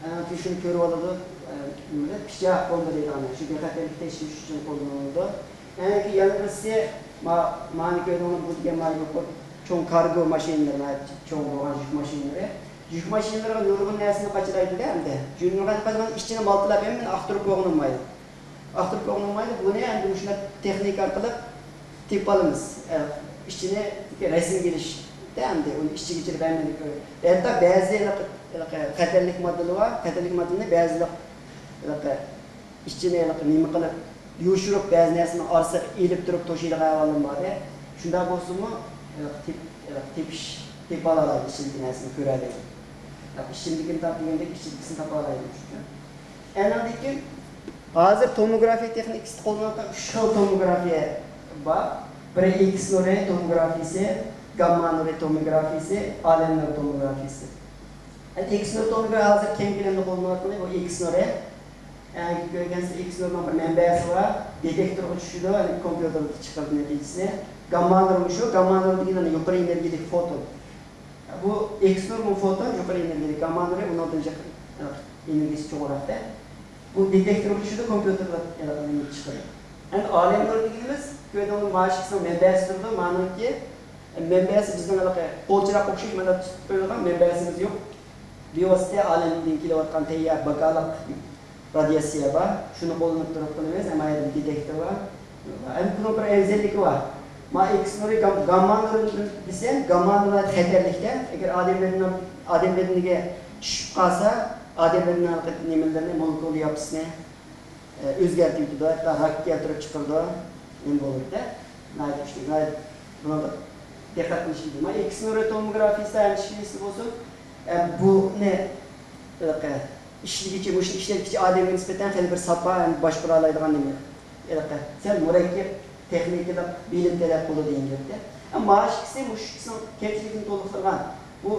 ئە، شۇنى كۆرۈپ ئالىدۇ، ئە، نېمىدە، پىچاق، بومبا دەيدىغان نەرسە. شۇ بىخەتەرلىك تەكشۈرۈش ئۈچۈن قوللىنىلىدۇ. ئەنە يەنە بىرسى، ما-، مانا كۆردۈڭلارمۇ، بۇ دېگەن ما يۇقىرى چوڭ كارگو ماشىنىلىرى، ما چوڭ بولغان يۈك ماشىنىلىرى. يۈك ماشىنىلىرىغا نۇرغۇن نەرسىنى قاچىلايدۇ-دە ئەمدى. نۇرغۇن قاچىلايدىغان ئىچىنى مالتىلاپ ھەممىنى ئاختۇرۇپ بولغىلى بولمايدۇ. ئاختۇرۇپ بولغىلى بولمايدۇ. بۇنى ئەمدى مۇشۇنداق تېخنىكا ئارقىلىق تېپىپ ئالىمىز. ئە، ئىچىنى رەسىمگە ئېلىشتا ئەمدى ئۇنى ئىچىگە چىرىپ ھەممىنى كۆرۈپ. ھەتتا بەزى ھېلىقى، ھېلىقى خەتەرلىك ماددىلار بار. خەتەرلىك ماددىنى بەزىلەر ھېلىقى ئىچىنى ھېلىقى نېمە قىلىپ، يوشۇرۇپ، بەزى نەرسىنىڭ ئارىسىغا ئېلىپ تۇرۇپ توشۇيدىغان ئەھۋالمۇ بار-دە. شۇنداق بولسىمۇ، ھېلىقى تېپ-، ھېلىقى تېپىش، تېپىۋالالايدۇ، ئىچىدىكى نەرسىنى كۆرەلەيدۇ. ھېلىقى ئىچىمدىكىنى تاپ دېگەندەك ئىچىدىكىسىنى تاپالايدۇ. ئەنىڭدىن كېيىن ھازىر توموگرافىيە تېخنىكىسىدا قوللىنىلىۋاتقان ئۈچ خىل توموگرافىيە بار. بىرى ئېكس نۇرى توموگرافىيىسى، گامما نۇرى توموگرافىيىسى، ئالەم نۇرى توموگرافىيىسى. ئەمدى ئېكس نۇرى توموگرافىيە ھازىر كەڭ كۆلەمدە قوللىنىۋاتقىنى بۇ ئېكس نۇرى. ئە، كۆرگەنسىز، ئېكس نۇرنىڭ بىر مەنبەسى بار، دېتېكتورغا چۈشىدۇ، ئەمدى كومپيۇتېردا چىقىرىدۇ نەتىجىسىنى. گامما نۇرمۇ شۇ، گامما نۇر دېگەن يۇقىرى ئېنېرگىيەلىك فوتون. بۇ ئېكس نۇرمۇ فوتون، يۇقىرى ئېنېرگىيەلىك، گامما نۇرى ئۇنىڭدىن جىق، ئېنېرگىيەسى چوڭراق-دە. بۇ دېتېكتورغا چۈشىدۇ، كومپيۇتېردا چىقىرىدۇ. ئەمدى ئالەم نۇرى دېگىنىمىز، كۆردىڭىزمۇ، مانا شۇ ئىككىسىنىڭ مەنبەسى تۇرىدۇ، مانىڭكى مەنبەسى بىزنىڭ ھېلىقى قولچىراغ ئوخشاش مانا تۇتۇپ قويۇلغان مەنبەسىمىز يوق. بىۋاسىتە ئالەمدىن كېلىۋاتقان تەييار باكالىق رادىياتسىيە بار. شۇنى قوللىنىپ تۇرۇپ قىلىمىز. ھەم ئايرىم دېتېكتور بار. ئەمدى بۇنىڭ بىر ئەۋزەللىكى بار. ما ئېكس نۇرى گام-، گامما نۇرى دېسەم، گامما نۇرى خەتەرلىك-دە. ئەگەر ئادەم بەدىنىنىڭ، ئادەم بەدىنىگە چۈشۈپ قالسا، ئادەم بەدىنىنىڭ نېمىلىرىنى، مولېكۇلا ياپىسىنى ئۆزگەرتىۋېتىدۇ، ھەتتا راك كەلتۈرۈپ چىقىرىدۇ، نېمە بولىدۇ-دە، ناھايىتى كۈچلۈك، ناھايىتى بۇنىڭغا دىققەت قىلىش كېرەك. ما ئېكس نۇرى توموگرافىيىسى ھەم ئىشلىگۈچىسى بولسۇن، ئە، بۇنى، ھېلىقى، ئىشلىگۈچى، مۇشۇنى ئىشلەتكۈچى ئادەمگە نىسبەتەن خېلى بىر ساپا ھەم باشقۇرالايدىغان نېمە، ھېلىقى، سەل مۇرەككەپ تېخنىكىلىق بىلىم تەلەپ قىلىدۇ دېگەن گەپتە. ئەمما مانا ئىككىسى مۇشۇ ئىككىسىنىڭ كەمچىلىكىنى تولۇقلىغان. بۇ،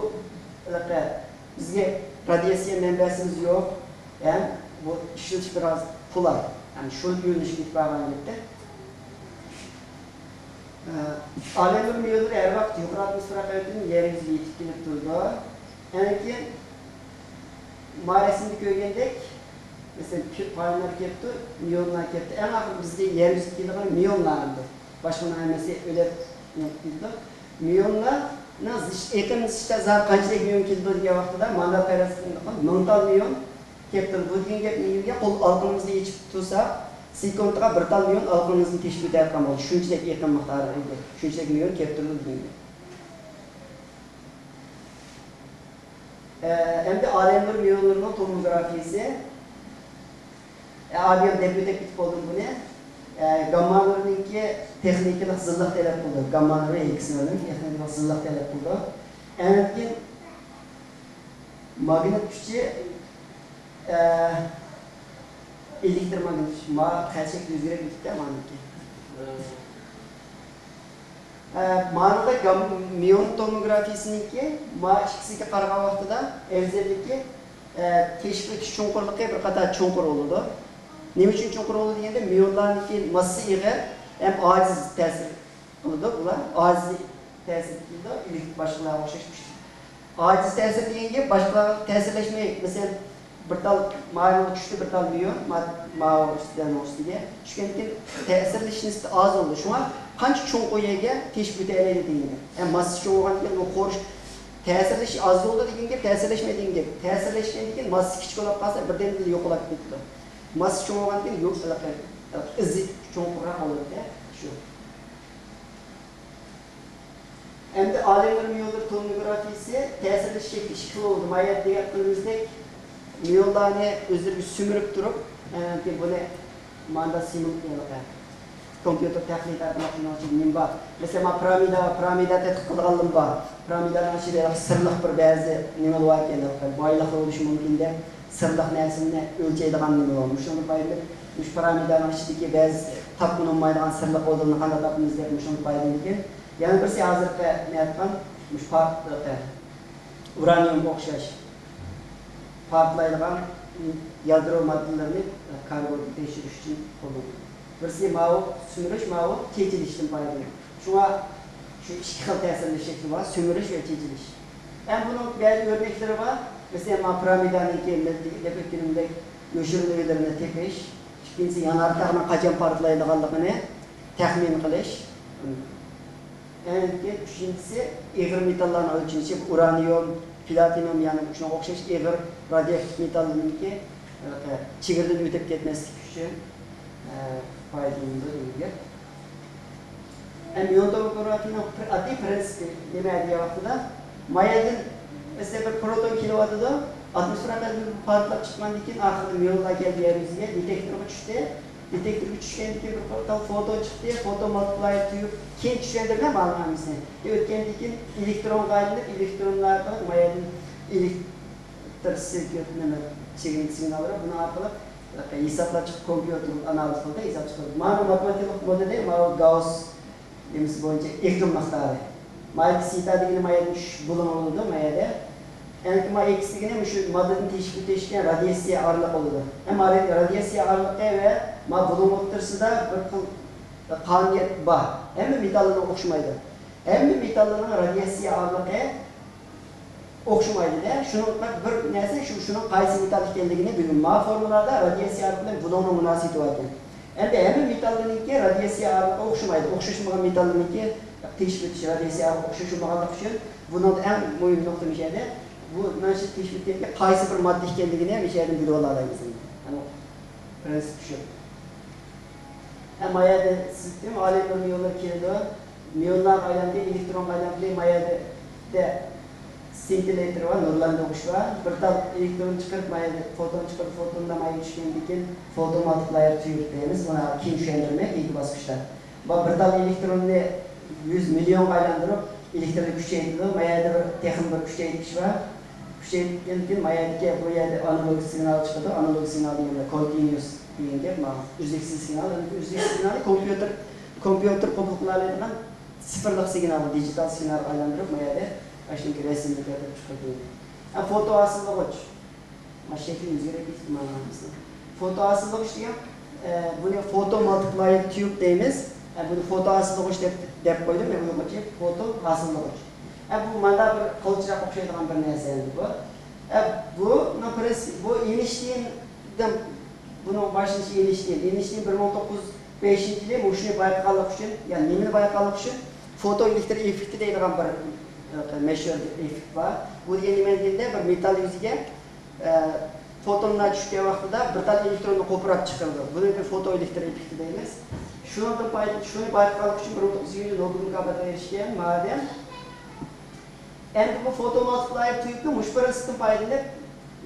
ھېلىقى، بىزگە رادىياتسىيە مەنبەسىمىز يوق، ھەم بۇ ئىشلىتىش بىراز قولاي. ھەم شۇ يۆنىلىشكە ئېتىبار بەرگەن گەپتە. ئالەم نۇر مىيونلىرى ھەر ۋاقىت يۇقىرى ئاتموسفېرا قەۋىتىدىن يەر يۈزىگە يېتىپ كېلىپ تۇرىدۇ. ئەنكىن ما رەسىمدە كۆرگەندەك، مەسىلەن، كۆپ پايونلار كېلىپتۇ، مىيونلار كېلىپتۇ. ئەڭ ئاخىرى بىزگە يەر يۈزىگە كېلىدىغان مىيونلار ئەمدى. باشقىنىڭ ھەممىسى ئۆلۈپ يوق كېتىدۇ. مىيونلارنىڭ زىچ-، ئېقىم زىچلىقى قانچىلىك مىيون كېلىدۇ دېگەن ۋاقتىدا، مانا پەرەز قىلىمىز، مىڭ تال مىيون كېلىپ تۇرىدۇ دېگەن گەپ. نېمىگە؟ قول ئالىقىنىمىزنى يېچىپ تۇرساق، سېكۇنتىغا بىر تال مىيون ئالىقىنىمىزنى تېشىپ ئۆتەۋاتقان بولىدۇ. شۇنچىلىك ئېقىملىق تارىخىيگە، شۇنچىلىك مىيون كېلىپ تۇرىدۇ دېگەن گەپ. ئە، ئەمدى ئالەم نۇر مىيونلىرىنىڭ توموگرافىيىسى. ئە، ئادىل دەپ ئۆتۈپ كېتىپ قالدىم بۇنى. ئە، گامما نۇرنىڭكى تېخنىكىلىق زىللىق تەلەپ قىلىدۇ. گامما نۇرى ئېكس نۇرنىڭ تېخنىكىلىق زىللىق تەلەپ قىلىدۇ. ئەنكىن ماگنىت كۈچى، ئە، ئېلېكتروماگنىت كۈچى. ما خەت شەكلى ئۆزگىرىپ كېتىپتۇ مانىڭكى. ئە، مانىڭدا گام-، مىيون توموگرافىيىسىنىڭكى ما ئىككىسىگە قارىغان ۋاقتىدا ئەۋزەللىكى، ئە، تېشىپ ئۆتۈش چوڭقۇرلۇقى بىر قەدەر چوڭقۇر بولىدۇ. نېمە ئۈچۈن چوڭقۇر بولىدۇ دېگەندە، مىيونلارنىڭكى ماسسىسى ئېغىر ھەم ئاجىز تەسىر قىلىدۇ. بۇلار ئاجىز تەسىر قىلىدۇ، ئېلېكتر باشقىلارغا ئوخشاش كۈچ. ئاجىز تەسىر دېگەن گەپ باشقىلارغا تەسىرلەشمەي، مەسىلەن، بىر تال ماينىڭغا چۈشتى، بىر تال مىيون، ما-، ماۋۇ ئۈستىدە، ئۇنىڭ ئۈستىگە چۈشكەندىكىن تەسىرلىشىش نىسبىتى ئاز بولىدۇ. شۇڭا قانچە چوڭقۇر يەرگە تېشىپ ئۆتەلەيدۇ دېگەن گەپ. ھەم ماسسىسى چوڭ بولغاندىكىن ئۇ خورش تەسىرلىشى ئاز بولىدۇ دېگەن گەپ، تەسىرلەشمەيدۇ دېگەن گەپ. تەسىرلەشكەندىكىن ماسسىسى كىچىك بولۇپ قالسا، بىردەمدىلا يوقىلاپ كېتىدۇ. ماسسىسى چوڭ بولغاندىكىن يوق، ئىزى چوڭقۇرراق بولىدۇ-دە، شۇ. ئەمدى ئالەم نۇر مىيونلىرى توموگرافىيىسى تەسىرلىشىش شەكلى ئىككى خىل بولىدۇ. ما يەردە دېگەن قىلىمىزدەك، مىيونلارنى ئۆزلىرى سۈمۈرۈپ تۇرۇپ، ئە، بۇنى ماندا سىمۇل-، كومپيۇتېر تەھلىل ئارقىلىق شۇنىڭ ئىچىدە نېمە بار؟ مەسىلەن، ما پىرامىدا، پىرامىدا تەتقىق قىلغانلىرىم بار. پىرامىدانىڭ ئىچىدە سىرلىق بىر بەزى نېمىلەر باركەن، بايلىقلار بولۇشى مۇمكىن دەپ، سىرلىق نەرسىنى ئۆلچەيدىغان نېمە بار؟ مۇشۇنىڭدىن پايدىلىنىپ، مۇشۇ پىرامىدانىڭ ئىچىدىكى بەزى تاپقىلى بولمايدىغان سىرلىق ئورۇننى قانداق تاپىمىز دەپ مۇشۇنىڭدىن پايدىلىنىدىكەن. يەنە بىرسى ھازىرقى نەتقان مۇشۇ پارت-، ئۇرانىيۇمغا ئوخشاش پارتلايدىغان يادرو ماددىلىرىنى كاربونغا تەكشۈرۈش ئۈچۈن قوللىنىدۇ. بىرسى ماۋۇ سۈمۈرۈش، ماۋۇ چېچىلىشتىن پايدىلىنىدۇ. شۇڭا شۇ ئىككى خىل تەسىرلىشىش شەكلى بار، سۈمۈرۈش ۋە چېچىلىش. ھەم بۇنىڭ بەزى ئۆرنەكلىرى بار. مەسىلەن، ما پىرامىدانىڭكى دەپ ئۆتكىنىمدەك يوشۇرۇن ئۆيلىرىنى تېپىش، ئىككىنچىسى يانارتاغنىڭ قاچان پارتلايدىغانلىقىنى تەخمىن قىلىش. ئەنكى ئۈچىنچىسى، ئېغىر مېتاللارنىڭ ئۆلچىنىشى، ئۇرانىيۇم، پلاتىنىيۇم، يەنى شۇنىڭغا ئوخشاش ئېغىر رادىيوئاكتىپ مېتاللىرىنىڭكى، ئە، چېگرىدىن ئۆتۈپ كەتمەسلىكى ئۈچۈن، ئە، پايدىلىنىدۇ دېگەن گەپ. ئەمدى مىيون توموگرافىنىڭ پىر-، ئاددىي پىرىنسىپى نېمە دېگەن ۋاقتىدا، ما يەردىن، مەسىلەن، بىر پروتون كېلىۋاتىدۇ، ئاتموسفېرا قەۋىتىدىن پارتلاپ چىققاندىن كېيىن، ئاخىرىدا مىيونلار كەلدى يەر يۈزىگە، دېتېكتورغا چۈشتى. دېتېكتورغا چۈشكەندىن كېيىن بىر تال فوتون چىقتى، فوتون مۇلتىپلايېر تۈگۈپ، كېيىن چۈشەندۈرمە مانا ھەممىسىنى. ئۆتكەندىن كېيىن ئېلېكترونغا ئايلىنىپ، ئېلېكترونلار ئارقىلىق ما يەردىن ئېلېكتر سىركۇت، نېمە، سىگنال، سىگناللار بۇنىڭ ئارقىلىق ھېسابلاپ چىقىپ، كومپيۇتېر ئانالىز قىلدى، ھېساب چىقىرىلدى. مانا ماتېماتىكىلىق مودېلى، ماۋۇ گاۋس نېمىسى بويىچە ئېقىم مىقدارى. ما يەردە سېتا دېگىنى ما يەردە ئۈچ بۇلۇڭ بولىدۇ، ما يەردە. ئەنكى ما ئېكس دېگىنى مۇشۇ ماددىدىن تېشىپ ئۆتۈشكەن رادىياتسىيە ئارىلىقى بولىدۇ. ئەمما رادىياتسىيە ئارىلىقى ۋە ما بۇلۇڭ ئوتتۇرىسىدا بىر خىل قانۇنىيەت بار. ھەممە مېتاللارنىڭ ئوخشىمايدۇ. ھەممە مېتاللارنىڭ رادىياتسىيە ئارىلىقى ئوخشىمايدۇ-دە. شۇنىڭ بىر نەرسە شۇ، شۇنىڭ قايسى مېتال ئىكەنلىكىنى بىلىمەن. ما فورمۇلادا رادىياتسىيە ئارىلىقى بىلەن بۇلۇڭنىڭ مۇناسىۋىتى بار ئىكەن. ئەمدى ھەممە مېتاللارنىڭكى رادىياتسىيە ئارىلىقى ئوخشىمايدۇ. ئوخشاشمىغان مېتاللارنىڭكى تېشىپ ئۆتۈش رادىياتسىيە ئارىلىقى ئوخشاشمىغانلىقى ئۈچۈن بۇنىڭدا ئەڭ مۇھىم نۇقتا مۇشۇ يەردە. بۇ مانا شۇ تېشىپ ئۆتكەنكى قايسى بىر ماددا ئىكەنلىكىنى مۇشۇ يەردىن بىلىۋالالايمىز ئەمدى. ئەنە پرىنسىپ شۇ. ھە، ما يەردە سىستېما ئالەملەر مىيونلار كېلىدۇ. مىيونلارغا ئايلاندى، ئېلېكترونغا ئايلاندى. ما يەردە سىنتىللەيتىر بار، نۇرلاندۇرغۇچ بار. بىر تال ئېلېكترون چىقىرىپ، ما يەردە فوتون چىقىرىپ، فوتوندىن ما يەردە چۈشكەندىن كېيىن فوتو مۇلتىپلايېر تۈيۈپ دەيمىز. بۇنى كېيىن چۈشەندۈرىمەن كېيىنكى باسقۇچتا. بۇ بىر تال ئېلېكتروننى يۈز مىليونغا ئايلاندۇرۇپ، ئېلېكتروننى كۈچەيتىدۇ. ما يەردە بىر، تېخىمۇ بىر كۈچەيتكۈچ بار. كۈچەيتكەندىن كېيىن ما يەردىكى، بۇ يەردە ئانالوگ سىگنال چىقىدۇ. ئانالوگ سىگنال دېگەندە كونتىنيۇس دېگەن گەپ، مانا ئۈزلۈكسىز سىگنال. ئۈزلۈكسىز سىگنالنى كومپيۇتېر، كومپيۇتېر قوبۇل قىلالايدىغان سىفىرلىق سىگنال، دىجىتال سىگنالغا ئايلاندۇرۇپ، ما يەردە ئاشۇنىڭكى رەسىمنى كۆرسىتىپ چىقىدۇ. ھە، فوتو ھاسىللىغۇچ. مانا شەكلى ئۆزگىرىپ كېتىپتۇ مانا. فوتو ھاسىللىغۇچ دېگەن، ئە، بۇنى فوتو مالتىپلايېر تيۇب دەيمىز. ئە، بۇنى فوتو ھاسىللىغۇچ دەپ، دەپ قويدۇم مەن ئۇيغۇرچە، فوتو ھاسىللىغۇچ. ئە، بۇ مانا بىر قىلچىراغا ئوخشايدىغان بىر نەرسە ئەمدى بۇ. ئە، بۇنىڭ پرىنسىپى، بۇ ئېينىشتىيندىن، بۇنىڭ باشلىنىشى ئېينىشتىين. ئېينىشتىين بىر مىڭ توققۇز يۈز بەشىنچى يىلى مۇشۇنى بايقىغانلىقى ئۈچۈن، يا نېمىنى بايقىغانلىقى ئۈچۈن، فوتو ئېلېكتر ئېففېكتى دەيدىغان بىر، ئە، مەشھۇر بىر ئېففېكت بار. بۇ دېگەن نېمە دېگەندە، بىر مېتال يۈزىگە ئە، فوتونلار چۈشكەن ۋاقتىدا بىر تال ئېلېكتروننى قوپۇراپ چىقىرىدۇ. بۇنى بىر فوتو ئېلېكتر ئېففېكتى دەيمىز. شۇنىڭدىن پايدا-، شۇنى بايقىغانلىقى ئۈچۈن بىر مىڭ توققۇز يۈز ئەللىك نوبېل مۇكاپاتىغا ئېرىشكەن مۇئەللىم. ئەمدى بۇ فوتو مالتىپلايېر تيۇبنى مۇشۇ پىرىنسىپتىن پايدىلىنىپ،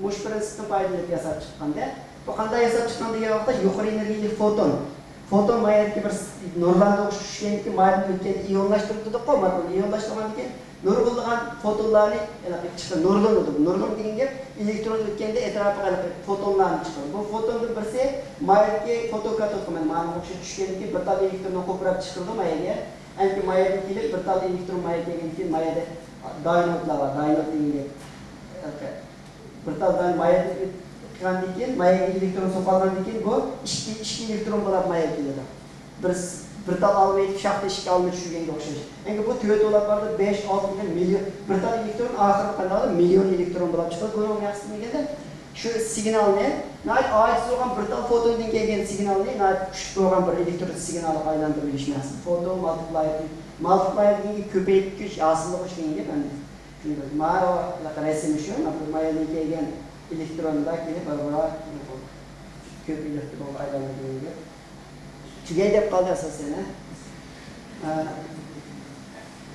مۇشۇ پىرىنسىپتىن پايدىلىنىپ ياساپ چىققان-دە. بۇ قانداق ياساپ چىققان دېگەن ۋاقىتتا، يۇقىرى ئېنېرگىيەلىك فوتون. فوتون ما يەردىكى بىر نۇرلاندۇرغۇچ چۈشكەندىن كېيىن، ما يەردىن ئۆتكەندە ئىيونلاشتۇرۇپ دېدۇققۇ، مانا ئىيونلاشتۇرغاندىن كېيىن نۇرغۇنلىغان فوتونلارنى، ھېلىقى چىقىرىدۇ، نۇرلىنىدۇ. نۇرلىنىدۇ دېگەن گەپ، ئېلېكترون ئۆتكەندە ئەتراپىغا ھېلىقى فوتونلارنى چىقىرىدۇ. بۇ فوتوندىن بىرسى ما يەردىكى فوتوكاتودقا، مانا مانا ئوخشاش چۈشكەندىن كېيىن بىر تال ئېلېكتروننى قوپۇراپ چىقىرىدۇ ما يەرگە. ئەنكى ما يەردىن كېلىپ بىر تال ئېلېكترون ما يەرگە كەلگەندىن كېيىن ما يەردە داينودلار بار، داينود دېگەن گەپ. بىر تال داينود ما يەردىن ئۆتكەندىن كېيىن، ما يەرگە ئېلېكترون سوقۇۋالغاندىن كېيىن بۇ ئىككى، ئىككى ئېلېكترون بولاپ ما يەرگە كېلىدۇ. بىر، بىر تال ئالما ئېتىپ، شاختا ئىشىككە ئالما چۈشۈرگەنگە ئوخشاش. ئەمدى بۇ تۆت بولاپ بارىدۇ، بەش، ئالتە دېگەن مىليون، بىر تال ئېلېكترون ئاخىرى قانداق بولىدۇ؟ مىليون ئېلېكترون بولاپ چىقىدۇ. بۇنىڭ مەقسىتى نېمە دېگەندە، شۇ سىگنالنى، ناھايىتى ئاجىز بولغان بىر تال فوتوندىن كەلگەن سىگنالنى ناھايىتى كۈچلۈك بولغان بىر ئېلېكترون سىگنالغا ئايلاندۇرۇۋېلىش مەقسىتى. فوتو مالتىپلايېر، مالتىپلايېر دېگەن كۆپەيتكۈچ، ھاسىللىغۇچ دېگەن گەپ ئەمدى. شۇنداق. مانا رەسىمى شۇ، مانا بۇ ما يەردىن كەلگەن ئېلېكتروندا كېلىپ بىر، بىر كۆپ ئېلېكترونغا ئايلانغان دېگەن گەپ. تۈگەي دەپ قالدى ئاساسەن، ھە؟ ئە،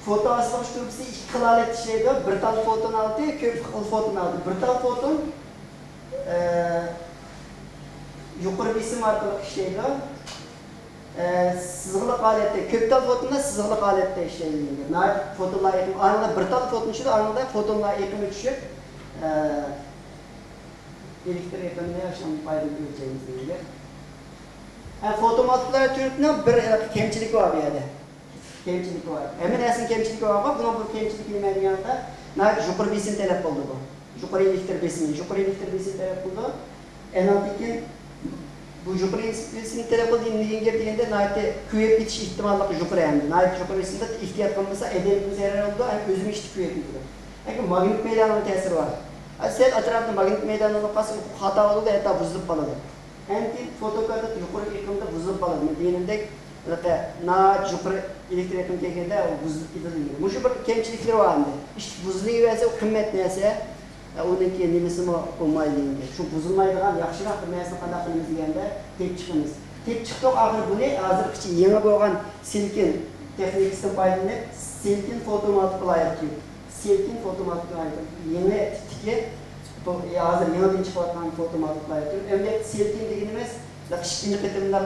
فوتو ھاسىللىغۇچ تۇرۇپىسى ئىككى خىل ھالەتتە ئىشلەيدۇ. بىر تال فوتون ھالىتى، كۆپ خىل فوتون ھالىتى. بىر تال فوتون، ئە، يۇقىرى بېسىم ئارقىلىق ئىشلەيدۇ. ئە، سىزىقلىق ھالەتتە، كۆپ تال فوتوندا سىزىقلىق ھالەتتە ئىشلەيدۇ دېگەن گەپ. ناھايىتى فوتونلار ئېقىمى، ئارىدا بىر تال فوتون چۈشىدۇ، ئارىدا فوتونلار ئېقىمى چۈشۈپ، ئە، ئېلېكتر ئېقىمىنى ئاشۇنداق پايدىلىنىپ ئۆلچەيمىز دېگەن گەپ. ھە، فوتو مالتىپلايېر تۈرىنىڭ بىر، ئە، كەمچىلىكى بار بۇ يەردە. كەمچىلىكى بار. ھەممە نەرسىنىڭ كەمچىلىكى بار. بۇنىڭ بۇ كەمچىلىكى نېمە دېگەندە، ناھايىتى يۇقىرى بېسىم تەلەپ قىلىدۇ بۇ. يۇقىرى ئېلېكتر بېسىمى، يۇقىرى ئېلېكتر بېسىمى تەلەپ قىلىدۇ. ئاندىن كېيىن بۇ يۇقىرى بېسىم تەلەپ قىلىدۇ دېگەن گەپ دېگەندە، ناھايىتى كۆپىيىپ كېتىش ئېھتىماللىقى يۇقىرى ھەم ناھايىتى يۇقىرى بېسىمدا ئېھتىيات قىلمىسا، ئادەمگە زەرەر بولىدۇ ھەم ئۆزىمۇ ئىشتا كۆپىيىپ كېتىدۇ. لېكىن ماگنىت مەيداننىڭ تەسىرى بار. سەل ئەتراپىدا ماگنىت مەيدان بولۇپ قالسا، خاتا بولىدۇ، ھەتتا بۇزۇلۇپ قالىدۇ. ئەمدى فوتوكاتود يۇقىرى ئېقىمدا بۇزۇلۇپ قالىدۇ. مەن دېگىنىمدەك، ھېلىقى ناھايىتى يۇقىرى ئېلېكتر ئېقىم كەلگەندە ئۇ بۇزۇلۇپ كېتىدۇ. مۇشۇ بىر كەمچىلىكلىرى بار ئەمدى. ئىشتا بۇزۇلۇۋەرسە، ئۇ قىممەت نەرسە. ئۇنىڭكى نېمىسىمۇ بولمايدۇ ئەمدى. شۇ بۇزۇلمايدىغان ياخشىراق بىر نەرسىنى قانداق قىلىمىز دېگەندە، تېپىپ چىقىمىز. تېپىپ چىقتۇق، ئاخىرى بۇنى ھازىرغىچە يېڭى بولغان سىلىكون تېخنىكىسىدىن پايدىلىنىپ، سىلىكون فوتومالتىپلايېر تيۇب. سىلىكون فوتومالتىپلايېر تيۇب. يېڭى تىپتىكى، بۇ ھازىر يېڭىدىن چىقىۋاتقان فوتومالتىپلايېر تيۇب. ئەمدى سىلىكون دېگىنىمىز ئىككىنچى قېتىملىق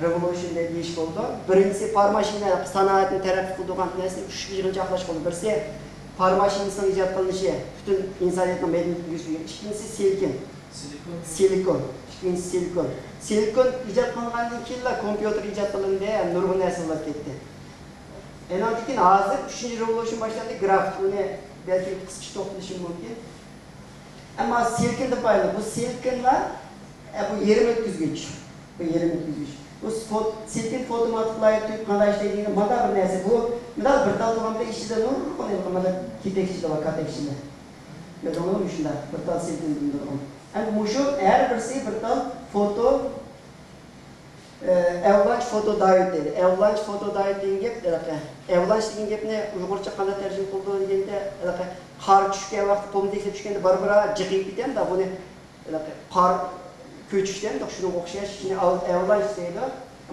رېۋولۇشن دەپ دېيىش بولىدۇ. بىرىنچىسى پار ماشىنا سانائەتنى تەرەققىي قىلدۇرغان نەرسىنى ئۈچ يىغىنچاقلاش بولىدۇ. بىرسى پار ماشىنىسىنىڭ ئىجاد قىلىنىشى، پۈتۈن ئىنسانىيەتنىڭ مەدەنىيىتىنى ئۆزگەرتكەن. ئىككىنچىسى سىلىكون. سىلىكون. سىلىكون. ئىككىنچىسى سىلىكون. سىلىكون ئىجاد قىلىنغاندىن كېيىنلا كومپيۇتېر ئىجاد قىلىندى، نۇرغۇن نەرسە بولۇپ كەتتى. ئەنىڭدىن كېيىن ھازىر ئۈچىنچى رېۋولۇشن باشلاندى، گرافىك. ئۇنى بەلكى قىسقىچە توختىلىشىم مۇمكىن. ئەمما سىلكىن دەپ ئايرىلدى. بۇ سىلكىنلار، ئە، بۇ يېرىم ئۆتكۈزگۈچ. بۇ يېرىم ئۆتكۈزگۈچ. بۇ فوت-، سىلكىن فوتومۇلتىپلايېر تۈگۈپ قانداق ئىشلەيدۇ دېگەندە، مانا بىر نەرسە. بۇ مۇنداق بىر تال تۇرغان بىلەن ئىچىدە نۇرغۇن ھېلىقى مانا كېتەكچىلەر بار، كاتەكچىلەر. كۆردۈڭلارمۇ؟ مۇشۇنداق بىر تال سىلكىن نۇرغۇن. ئەمدى مۇشۇ ھەر بىرسى بىر تال فوتو ئەۋلانچ فوتودىئود دەيدۇ. ئەۋلانچ فوتودىئود دېگەن گەپ ھېلىقى. ئەۋلانچ دېگەن گەپنى ئۇيغۇرچە قانداق تەرجىمە قىلىدۇ دېگەندە، ھېلىقى قار چۈشكەن ۋاقىتتا قۇم تېگىپ چۈشكەندە بارا-بارا جىق يېيىپ كېتەمدۇ، بۇنى ھېلىقى قار كۆچۈش دەيمىز، شۇنىڭغا ئوخشاش، شۇنى ئەۋ-، ئەۋلانچ دەيدۇ.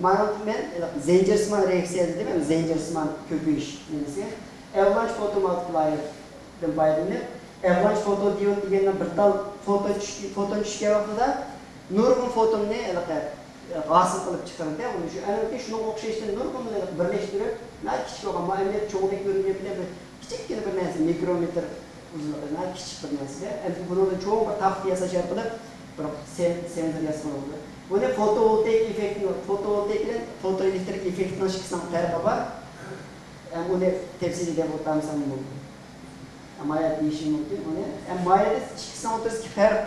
مانا مەن ھېلىقى زەنجىرسىمان رېئاكسىيە دېدىم، يەنى زەنجىرسىمان كۆپىيىش نېمىسى. ئەۋلانچ فوتومۇلتىپلايېردىن پايدىلىنىپ، ئەۋلانچ فوتودىئود دېگەننىڭ بىر تال فوتون چۈشكەن، فوتون چۈشكەن ۋاقتىدا نۇرغۇن فوتوننى ھېلىقى ھاسىل قىلىپ چىقىرىدۇ. ئۇنى شۇ ئەنىڭكى شۇنىڭغا ئوخشاشتىن نۇرغۇن بىرلەشتۈرۈپ، ناھايىتى كىچىك بولغان، ما ئەمدى چوڭدەك كۆرۈنگەن بىلەن بىر كىچىككىنە بىر نەرسە، مىكرومېتىر ئۇزۇنلۇقى، ناھايىتى كىچىك بىر نەرسە. ئەمدى بۇنىڭدىن چوڭ بىر تاختا ياساش ئارقىلىق بىر سېن-، سېنزور ياسىغىلى بولىدۇ. بۇنى فوتوۋولتايك ئېففېكتنىڭ، فوتوۋولتايك بىلەن فوتوئېلېكترىك ئېففېكتنىڭ ئىككىسىنىڭ پەرقى بار. ئەم، ئۇنى تەپسىلىي دەپ ئولتۇرمىسام بولىدۇ. ئەم، مايا دېيىشىم مۇمكىن ئۇنى. ئەم، مايا ئىككىسىنىڭ ئوتتۇرىسىدىكى پەرق.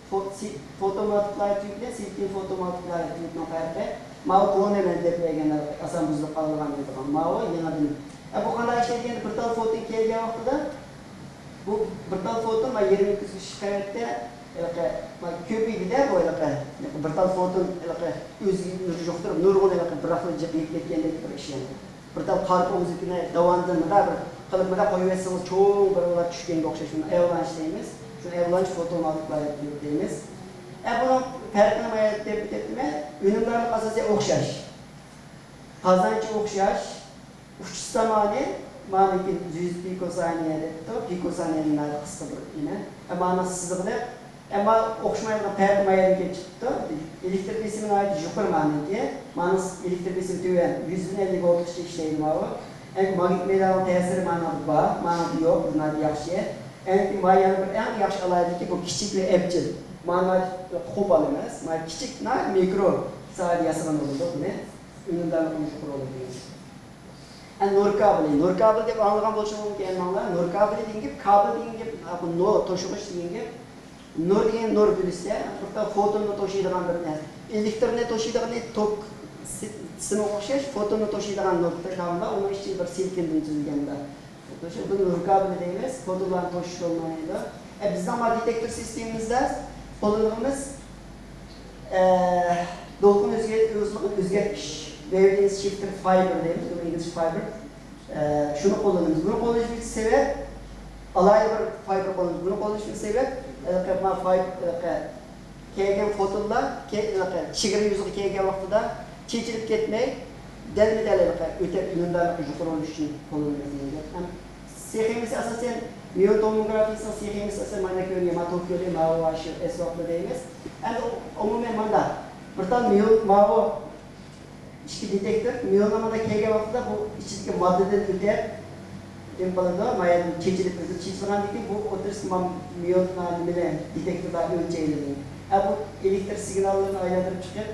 فو-، سى-، فوتومۇلتىپلايېر تۈگۈپ بىلەن سىلكىن فوتومۇلتىپلايېر تۈگۈپنىڭ پەرقى. ماۋۇ كونا مەن دەپ بەرگەن ئاسان بۇزۇلۇپ قالىدىغان دەيدىغان. ماۋۇ يېڭىدىن. ئە، بۇ قانداق ئىشلەيدۇ دېگەندە، بىر تال فوتون كەلگەن ۋاقتىدا، بۇ بىر تال فوتون مانا يېرىم ئۆتكۈزگۈچ قەۋەتتە، ھېلىقى، مانا كۆپىيىدۇ-دە بۇ ھېلىقى. بىر تال فوتون ھېلىقى ئۆزىگە نۇر يۇقتۇرۇپ، نۇرغۇن ھېلىقى بىراقلا جىق يېيىپ كەتكەندەك بىر ئىش يەنى. بىر تال قار قومزىكىنى داۋاندىن مۇنداق بىر قىلىپ مۇنداق قويۇۋەتسىڭىز، چوڭ بىر ئۇلار چۈشكەنگە ئوخشاش، بۇنى ئەۋلانچ دەيمىز. شۇ ئەۋلانچ فوتومۇلتىپلايېر دەيمىز. ئە، بۇنىڭ پەرقىنى مايا دەپ كەتتىم. ئۈنۈمدارلىق ئاساسى ئوخشاش. قازانچى ئوخشاش. ئۇچۇش زامانى مانىكى يۈز پىكوسانىيە دەپتۇ. پىكوسانىيەنى مانا قىسقا بىر نېمە. ئە، مانا سىزىقلىق. ئەمما ئوخشىمايدىغان پەرقى مايادىن كېلىپ چىقىپتۇ. ئېلېكتر بېسىمى ناھايىتى يۇقىرى مانىڭكى. مانا ئېلېكتر بېسىمى تۆۋەن، يۈزدىن ئەللىك ۋولتقىچە ئىشلەيدۇ ماۋۇ. ئەمدى ماگنىت مەيداننىڭ تەسىرى مانىڭدا بار، مانىڭدا يوق، بۇ ناھايىتى ياخشى. ئەمدى ما يەنە بىر ئەڭ ياخشى ئالاھىدىلىكى، بۇ كىچىك ۋە ئەپچىل. مانا قوپال ئەمەس، مانا كىچىك، ناھايىتى مىكرو ساھەدە ياسىغان بولىدۇ بۇنى. ئۈنۈمدارلىقىمۇ يۇقىرى بولىدۇ. ئە، نۇر كابېلى. نۇر كابېلى دەپ ئاڭلىغان بولۇشىڭىز مۇمكىن ھەممىڭلار. نۇر كابېلى دېگەن گەپ، كابېل دېگەن گەپ، ھە، بۇ نۇر، توشۇغۇچ دېگەن گەپ. نۇر دېگەن نۇر بىلىسىلەر، بىر خىل فوتوننى توشۇيدىغان بىر نەرسە. ئېلېكترنى توشۇيدىغىنى توك سى-، سىمىغا ئوخشاش، فوتوننى توشۇيدىغان نۇر كابېلى، ئۇنىڭ ئىچى بىر سىلىكوندىن تۈزۈلگەن بار. شۇ بۇنى نۇر كابېلى دەيمىز، فوتونلارنى توشۇش بولمايدۇ. ئە، بىزنىڭ ما دېتېكتور سىستېمىمىزدا قوللىنىدىغىنىمىز، ئە، دولقۇن ئۆزگەر-، ئۆزگەرتكۈچ، ۋېۋلېنس شىفتېر فايبېر دەيمىز، بۇنى ئىنگلىزچە فايبېر. ئە، شۇنى قوللىنىمىز. بۇنى قوللىنىشىمىزدىكى سەۋەب، ئالاھىدە بىر فايبېر قوللىنىمىز. بۇنى قوللىنىشىمىزدىكى سەۋەب، ھېلىقى ما فايب-، ھېلىقى كەلگەن فوتونلار كە-، ھېلىقى چېگرا يۈزىگە كەلگەن ۋاقتىدا چېچىلىپ كەتمەي، دەلمۇ دەل ھېلىقى ئۆتە ئۈنۈمدارلىقى يۇقىرى بولۇش ئۈچۈن قوللىنىمىز دېگەن گەپ. ھەم سخېمىسى ئاساسەن، مىيون توموگرافىيىسىنىڭ سخېمىسى ئاساسەن مانا كۆرۈنگەن، ما توك يولى، ماۋۇ ئاشۇ ئەسۋابلار دەيمىز. ئەمدى ئومۇمەن مانداق، بىر تال مىيون ماۋۇ ئىككى دېتېكتور مىيونلىمىدا كەلگەن ۋاقتىدا بۇ ئىچىدىكى ماددىدىن ئۆتەپ، نېمە قىلىدۇ؟ مايادىن چېچىلىپ كېتىدۇ. چېچىلغاندىن كېيىن بۇ ئوتتۇرىسىدا مىيون نېمىلەر دېتېكتورلار ئۆلچەيلىدى. ھە، بۇ ئېلېكتر سىگناللىرىنى ئايلاندۇرۇپ چىقىپ،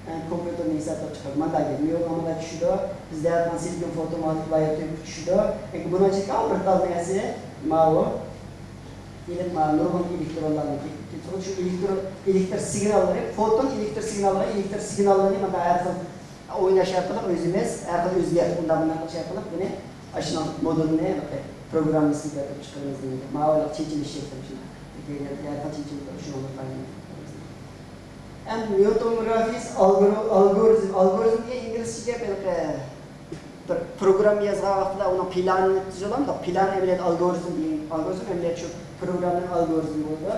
ئە، كومپيۇتېرنى ھېسابلاپ چىقىرىدۇ. مانداق گەپ. مىيون نېمىدا چۈشىدۇ؟ بىز دەۋاتقان سىلىكون فوتومۇلتىپلايېر تۈگۈپ چۈشىدۇ. لېكىن بۇنىڭ ئىچىدىكى بىر تال نەرسە ماۋۇ. ئېلىپ، مانا نۇرغۇن ئېلېكترونلارنى، شۇ ئېلېكتر، ئېلېكتر سىگناللىرى، فوتون ئېلېكتر سىگناللىرى، ئېلېكتر سىگناللىرىنى مانا ھەر خىل ئويناش ئارقىلىق ئۆزىمىز ھەر خىل ئۆزگەرتىپ، ئۇنداق مۇنداق قىلىش ئارقىلىق بۇنى ئاشۇنىڭ مودېلىنى، پروگراممىسىنى يارىتىپ چىقىرىمىز دېگەن گەپ. ماۋۇ چېچىلىش شەكلى شۇنداق. ھەر خىل چېچىلىش شۇنىڭغا تايىنىپ. ئەمدى نيۇتون توموگرافىيىسى ئالگورىزم، ئالگورىزم دېگەن ئىنگلىزچە گەپ، ھېلىقى بىر پروگرامما يازغان ۋاقتىدا ئۇنىڭ پىلانىنى تۈزۈۋالامدۇق. پىلان ئەمەلىيەتتە ئالگورىزم دېگەن، ئالگورىزم ئەمەلىيەتتە شۇ پروگراممىنىڭ ئالگورىزمى بولىدۇ.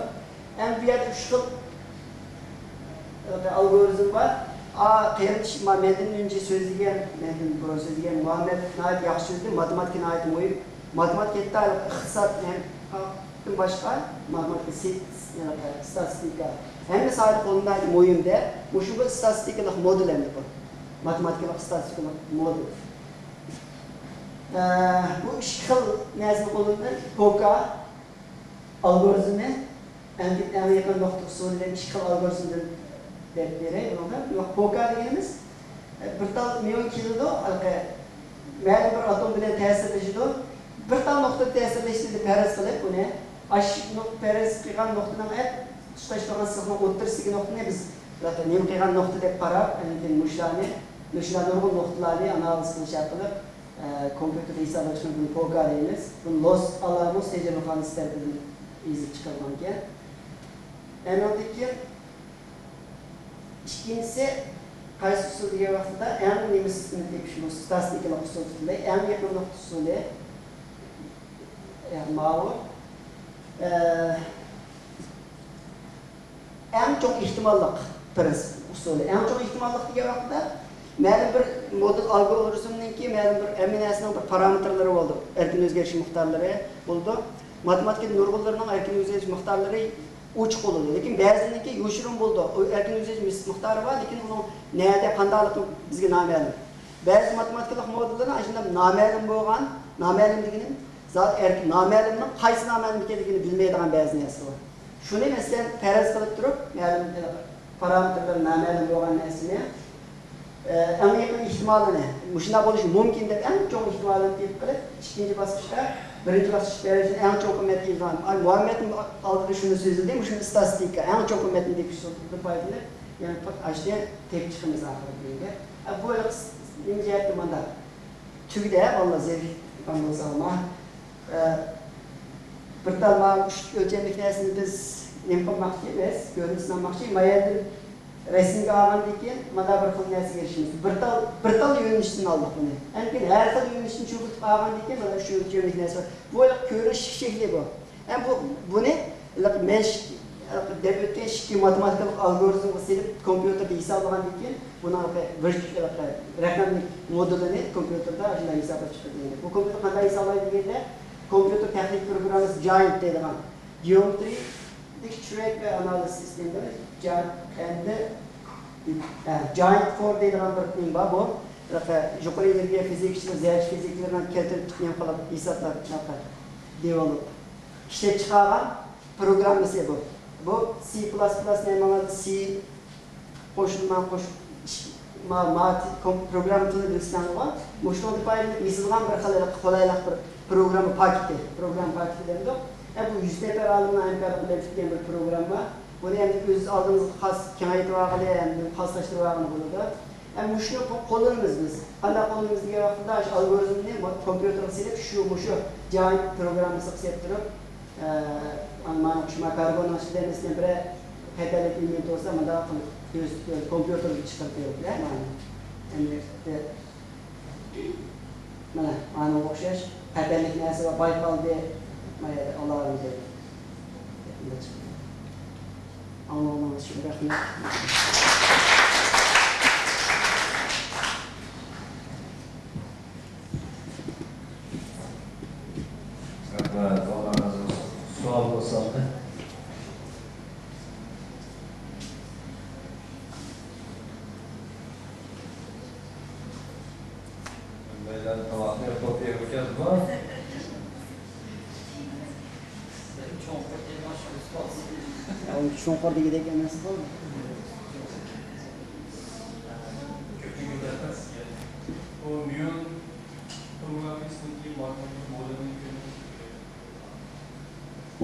ئەمدى بۇ يەردە ئۈچ خىل، ئە، ئالگورىزم بار. ئا، قېرىندىشىم بار، مەندىن ئۈنچە سۆزلىگەن، مەندىن بۇرۇن سۆزلىگەن مۇھەممەد ناھايىتى ياخشى سۆزلىدى. ماتېماتىكا ناھايىتى مۇھىم. ماتېماتىكا ھېلىقى ئىقتىساد ھەم ھەمدىن باشقا ماتېماتىكا، سى-، ھېلىقى ئىستاتىستىكا. ھەممە ساھەدە قوللىنىدۇ، مۇھىم دە. مۇشۇ بىر ئىستاتىستىكىلىق مودېل ئەمدى بۇ. ماتېماتىكىلىق ئىستاتىستىكىلىق مودېل. ئە، بۇ ئىككى خىل نەرسىنى قوللىنىدۇ. پوكا ئالگورىزمى، ئەمدى ئەڭ يېقىن نۇقتا ئۇسۇلى دېگەن ئىككى خىل ئالگورىزمدىن دەپ بېرەي بۇنىڭغا. بۇ پوكا دېگىنىمىز، ئە، بىر تال مىيون كېلىدۇ، ھېلىقى مەلۇم بىر ئاتوم بىلەن تەسىرلىشىدۇ. بىر تال نۇقتىدا تەسىرلىشىدۇ دەپ پەرەز قىلىپ بۇنى، ئاشۇ نۇق-، پەرەز قىلغان نۇقتىنىڭ ئەپ تۇتاش تۇرغان سىزىقنىڭ ئوتتۇرىسىدىكى نۇقتىنى بىز نېمە قىلغان نۇقتا دەپ قاراپ، ئاندىن كېيىن مۇشۇلارنى، مۇشۇنداق نۇرغۇن نۇقتىلارنى ئانالىز قىلىش ئارقىلىق، ئە، كومپيۇتېردا ھېسابلاشنى بۇنى پوكا دەيمىز. بۇنى لوس ئالاموس تەجرىبىخانىسى تەرىپىدىن يېزىپ چىقىرىلغانىكەن. ئەنىڭدىن كېيىن ئىككىنچىسى، قايسى ئۇسۇل دېگەن ۋاقتىدا ئەڭ نېمىسىنى تېپىش، بۇ ستاتىستىكىلىق ئۇسۇل دېيىلىدۇ. ئەڭ يېقىن نۇقتا ئۇسۇلى، يەنى ماۋۇ، ئە، ئەڭ چوڭ ئېھتىماللىق پىرىنسىپ ئۇسۇلى. ئەڭ چوڭ ئېھتىماللىق دېگەن ۋاقتىدا مەلۇم بىر مودېل ئالگورىزمنىڭكى مەلۇم بىر ھەممە نەرسىنىڭ بىر پارامېتىرلىرى بولىدۇ، ئەركىن ئۆزگىرىش مىقدارلىرى بولىدۇ. ماتېماتىكا نۇرغۇنلىرىنىڭ ئەركىن ئۆزگىرىش مىقدارلىرى ئوچۇق بولىدۇ. لېكىن بەزىنىڭكى يوشۇرۇن بولىدۇ. ئۇ ئەركىن ئۆزگىرىش مىقدارى بار، لېكىن ئۇنىڭ نەدە، قانداقلىقى بىزگە نامەلۇم. بەزى ماتېماتىكىلىق مودېللىرى ئاشۇنداق نامەلۇم بولغان، نامەلۇم دېگىنىم زات ئەركىن، نامەلۇمنىڭ قايسى نامەلۇم ئىكەنلىكىنى بىلمەيدىغان بەزى نەرسە بار. شۇنى مەسىلەن پەرەز قىلىپ تۇرۇپ، مەلۇم پارامېتىرلار نامەلۇم بولغان نەرسىنى ئەڭ يېقىن ئېھتىمالىنى، مۇشۇنداق بولۇشى مۇمكىن دەپ ئەڭ چوڭ ئېھتىمالىنى تېپىپ قىلىپ، ئىككىنچى باسقۇچتا، بىرىنچى باسقۇچ دەرىجىدە ئەڭ چوڭ قىممەتكە ئېلىنغان. ئاي، مۇھەممەد ئالدىدا شۇنى سۆزلىدى، مۇشۇنى ئىستاتىستىكا، ئەڭ چوڭ قىممەتنى تېپىش ئۇسۇلىدىن پايدىلىنىپ، يەنە ئاشۇنى تېپىپ چىقىمىز ئاخىرى دېگەندە. ئە، بۇ نېمە جەھەتتە مانا تۈگىدە، بالىلار زېرىككەن بولساڭلار، ئە، بىر تال مانا ئۈچ ئۆلچەملىك نەرسىنى بىز نېمە قىلماقچى؟ بىز كۆرۈنۈپ سىنىماقچى. ما يەردىن رەسىمگە ئالغاندىن كېيىن مانا بىر خىل نەرسىگە ئېرىشىمىز. بىر تال، بىر تال يۆنىلىشتىن ئالدۇق بۇنى. ئەمدى ھەر خىل يۆنىلىشتىن چۈشۈرۈپ ئالغاندىن كېيىن مانا شۇ يۆنىلىش نەرسە بار. بۇ كۆرۈنۈش شەكلى بۇ. ھەم بۇ، بۇنى مەن دەپ ئۆتكەن ئىككى ماتېماتىكىلىق ئالگورىزمغا سېلىپ، كومپيۇتېردا ھېسابلىغاندىن كېيىن، بۇنىڭ ۋىرتۇ-، رەقەملىك مودېلىنى كومپيۇتېردا ئاشۇنداق ھېسابلاپ چىقىرىدۇ. بۇ كومپيۇتېر قانداق ھېسابلايدۇ دېگەندە، كومپيۇتېر تەھلىل پروگراممىسى جايېنت دەيدىغان، گېئومېترىيىلىك تىرەك ۋە ئانالىز سىستېمىلىرى، جا-، ئەندى، ئە، جايېنت فور دەيدىغان بىر نېمە بار، بۇ يۇقىرى ئېنېرگىيە فىزىكىسى، زەرەت فىزىكىلىرىنى كەلتۈرۈپ نېمە قىلىپ، ھېسابلاپ، دېۋېلوپ، ئىشلەپ چىقارغان پروگراممىسى بۇ. بۇ سى پىلاس پىلاس نېمە، سى قوشۇلما قوش-، ما-، ما-، كوم-، پروگرامما تىلى بىلسەڭلار، مۇشۇنىڭدىن پايدىلىنىپ يېزىلغان بىر خىل قولايلىق بىر پروگرامما پاكىتى، پروگرامما پاكىتى دەيدۇ. ھە، بۇ يۈز نەپەر ئالىمنىڭ ھەمكارلىقى بىلەن پۈتكەن بىر پروگرامما. بۇنى ئەمدى ئۆز ئالدىمىزغا خاس كېڭەيتىۋالغىلى، ئەمدى خاسلاشتۇرۇۋالغىلى بولىدۇ. ھە، مۇشۇنى قو-، قوللىنىمىز بىز. قانداق قوللىنىمىز دېگەن ۋاقتىدا، شۇ ئالگورىزمنى مو-، كومپيۇتېرغا سېلىپ، شۇ، مۇشۇ جايېنت پروگراممىسىغا سېلىپ تۇرۇپ، ئە، مانا شۇ كاربوننىڭ ئىچىدە، مەسىلەن، بىرەر خەتەرلىك ئېلېمېنت بولسا، مۇنداق قىلىپ كۆرسىتىپ، كومپيۇتېرغا چىقىرىپ بېرىدۇ، مانا. ئەمدى، مانا، مانا ئوخشاش خەتەرلىك نەرسە بار، بايقالدى، مانا يەردە ئالارم دەيدۇ. ئاڭلىغىنىڭىز ئۈچۈن رەھمەت. رەھمەت، ئاللا رازى بولسۇن. سوئال بولسا. مەيلى، تاماقنى يەپ بولۇپ يەپ ئۆتكەزدىمۇ؟ چوڭقۇر دېگۈدەك ئەمەس بۇ. بۇ ميون توموگرافىيىسىنىڭكى ماتېماتىك مودېلىنى كۆرۈپ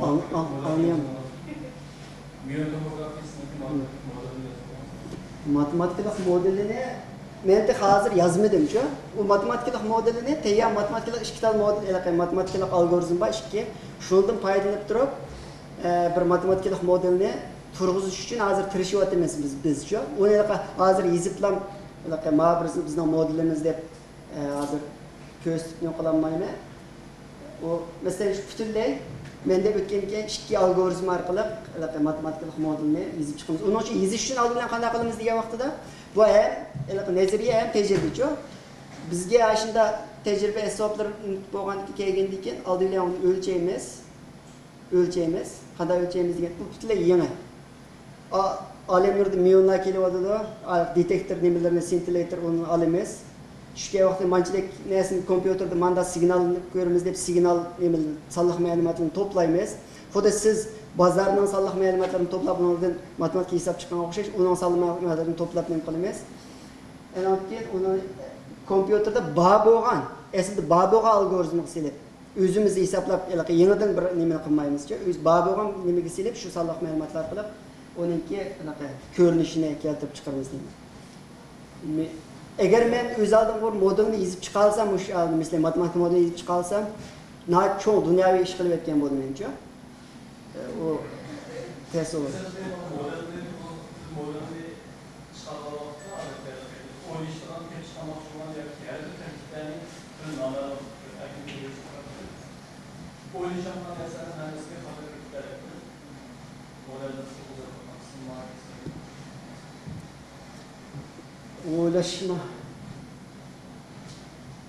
ئاڭ-، ئاڭ-، ئاڭلىيالمىدىم. ماتېماتىكىلىق مودېلىنى مەن تېخى ھازىر يازمىدىمچۇ. ئۇ ماتېماتىكىلىق مودېلىنى، تەييار ماتېماتىكىلىق ئىككى تال مودېل، ھېلىقى ماتېماتىكىلىق ئالگورىزم بار، ئىككى. شۇنىڭدىن پايدىلىنىپ تۇرۇپ، ئە، بىر ماتېماتىكىلىق مودېلنى تۇرغۇزۇش ئۈچۈن ھازىر تىرىشىۋاتىمىز بىز، بىزچۇ. ئۇنى ھېلىقى ھازىر يېزىپلا، ھېلىقى ما بىر بىزنىڭ مودېلىمىز دەپ، ئە، ھازىر كۆرسىتىپ نېمە قىلالمايمەن. ئۇ، مەسىلەن، شۇ پۈتۈنلەي مەن دەپ ئۆتكەنكەن ئىككى ئالگورىزم ئارقىلىق ھېلىقى ماتېماتىكىلىق مودېلنى يېزىپ چىقىمىز. ئۇنىڭ ئۈچۈن يېزىش ئۈچۈن ئالدى بىلەن قانداق قىلىمىز دېگەن ۋاقتىدا، بۇ ھەم ھېلىقى نەزەرىيە ھەم تەجرىبىچۇ. بىزگە ئاشۇنداق تەجرىبە ئەسۋابلىرى بولغاندىكىن، كەلگەندىن كېيىن ئالدى بىلەن ئۇنى ئۆلچەيمىز. ئۆلچەيمىز. قانداق ئۆلچەيمىز دېگەن، بۇ پۈتۈنلەي يېڭى. ئا-، ئالەمنۇردا ميونلار كېلىۋاتىدۇ. ئا، دېتېكتور نېمىلىرىنى، سىنتىللېيتور، ئۇنى ئالىمىز. چۈشكەن ۋاقتى مانچىلىك نەرسىنى كومپيۇتېردا مانداق سىگنالنى كۆرىمىز دەپ سىگنال نېمە، سانلىق مەلۇماتلىرىنى توپلايمىز. خۇددى سىز بازارنىڭ سانلىق مەلۇماتلىرىنى توپلاپ، ئۇنىڭدىن ماتېماتىكا ھېساب چىققانغا ئوخشاش، ئۇنىڭ سانلىق مەلۇماتلىرىنى توپلاپ نېمە قىلىمىز. ئاندىن كېيىن ئۇنى كومپيۇتېردا بار بولغان ئەسلىدە بار بولغان ئالگورىتمغا سېلىپ، ئۆزىمىز ھېسابلاپ، ھېلىقى يېڭىدىن بىر نېمىنى قىلمايمىزچۇ، ئۆز بار بولغان نېمىگە سېلىپ، شۇ سانلىق مەلۇماتلار ئارقىلىق ئۇنىڭكى ھېلىقى كۆرۈنۈشىنى كەلتۈرۈپ چىقىرىمىز دەيمەن. مە-، ئەگەر مەن ئۆز ئالدىمغا بىر مودېلنى يېزىپ چىقالىسام، مۇشۇ، مەسىلەن، ماتېماتىكا مودېلىنى يېزىپ چىقالىسام، ناھايىتى چوڭ دۇنياۋى ئىش قىلىۋەتكەن بولىمەنچۇ. ئۇ تەس ئۇ. ئويلاشما.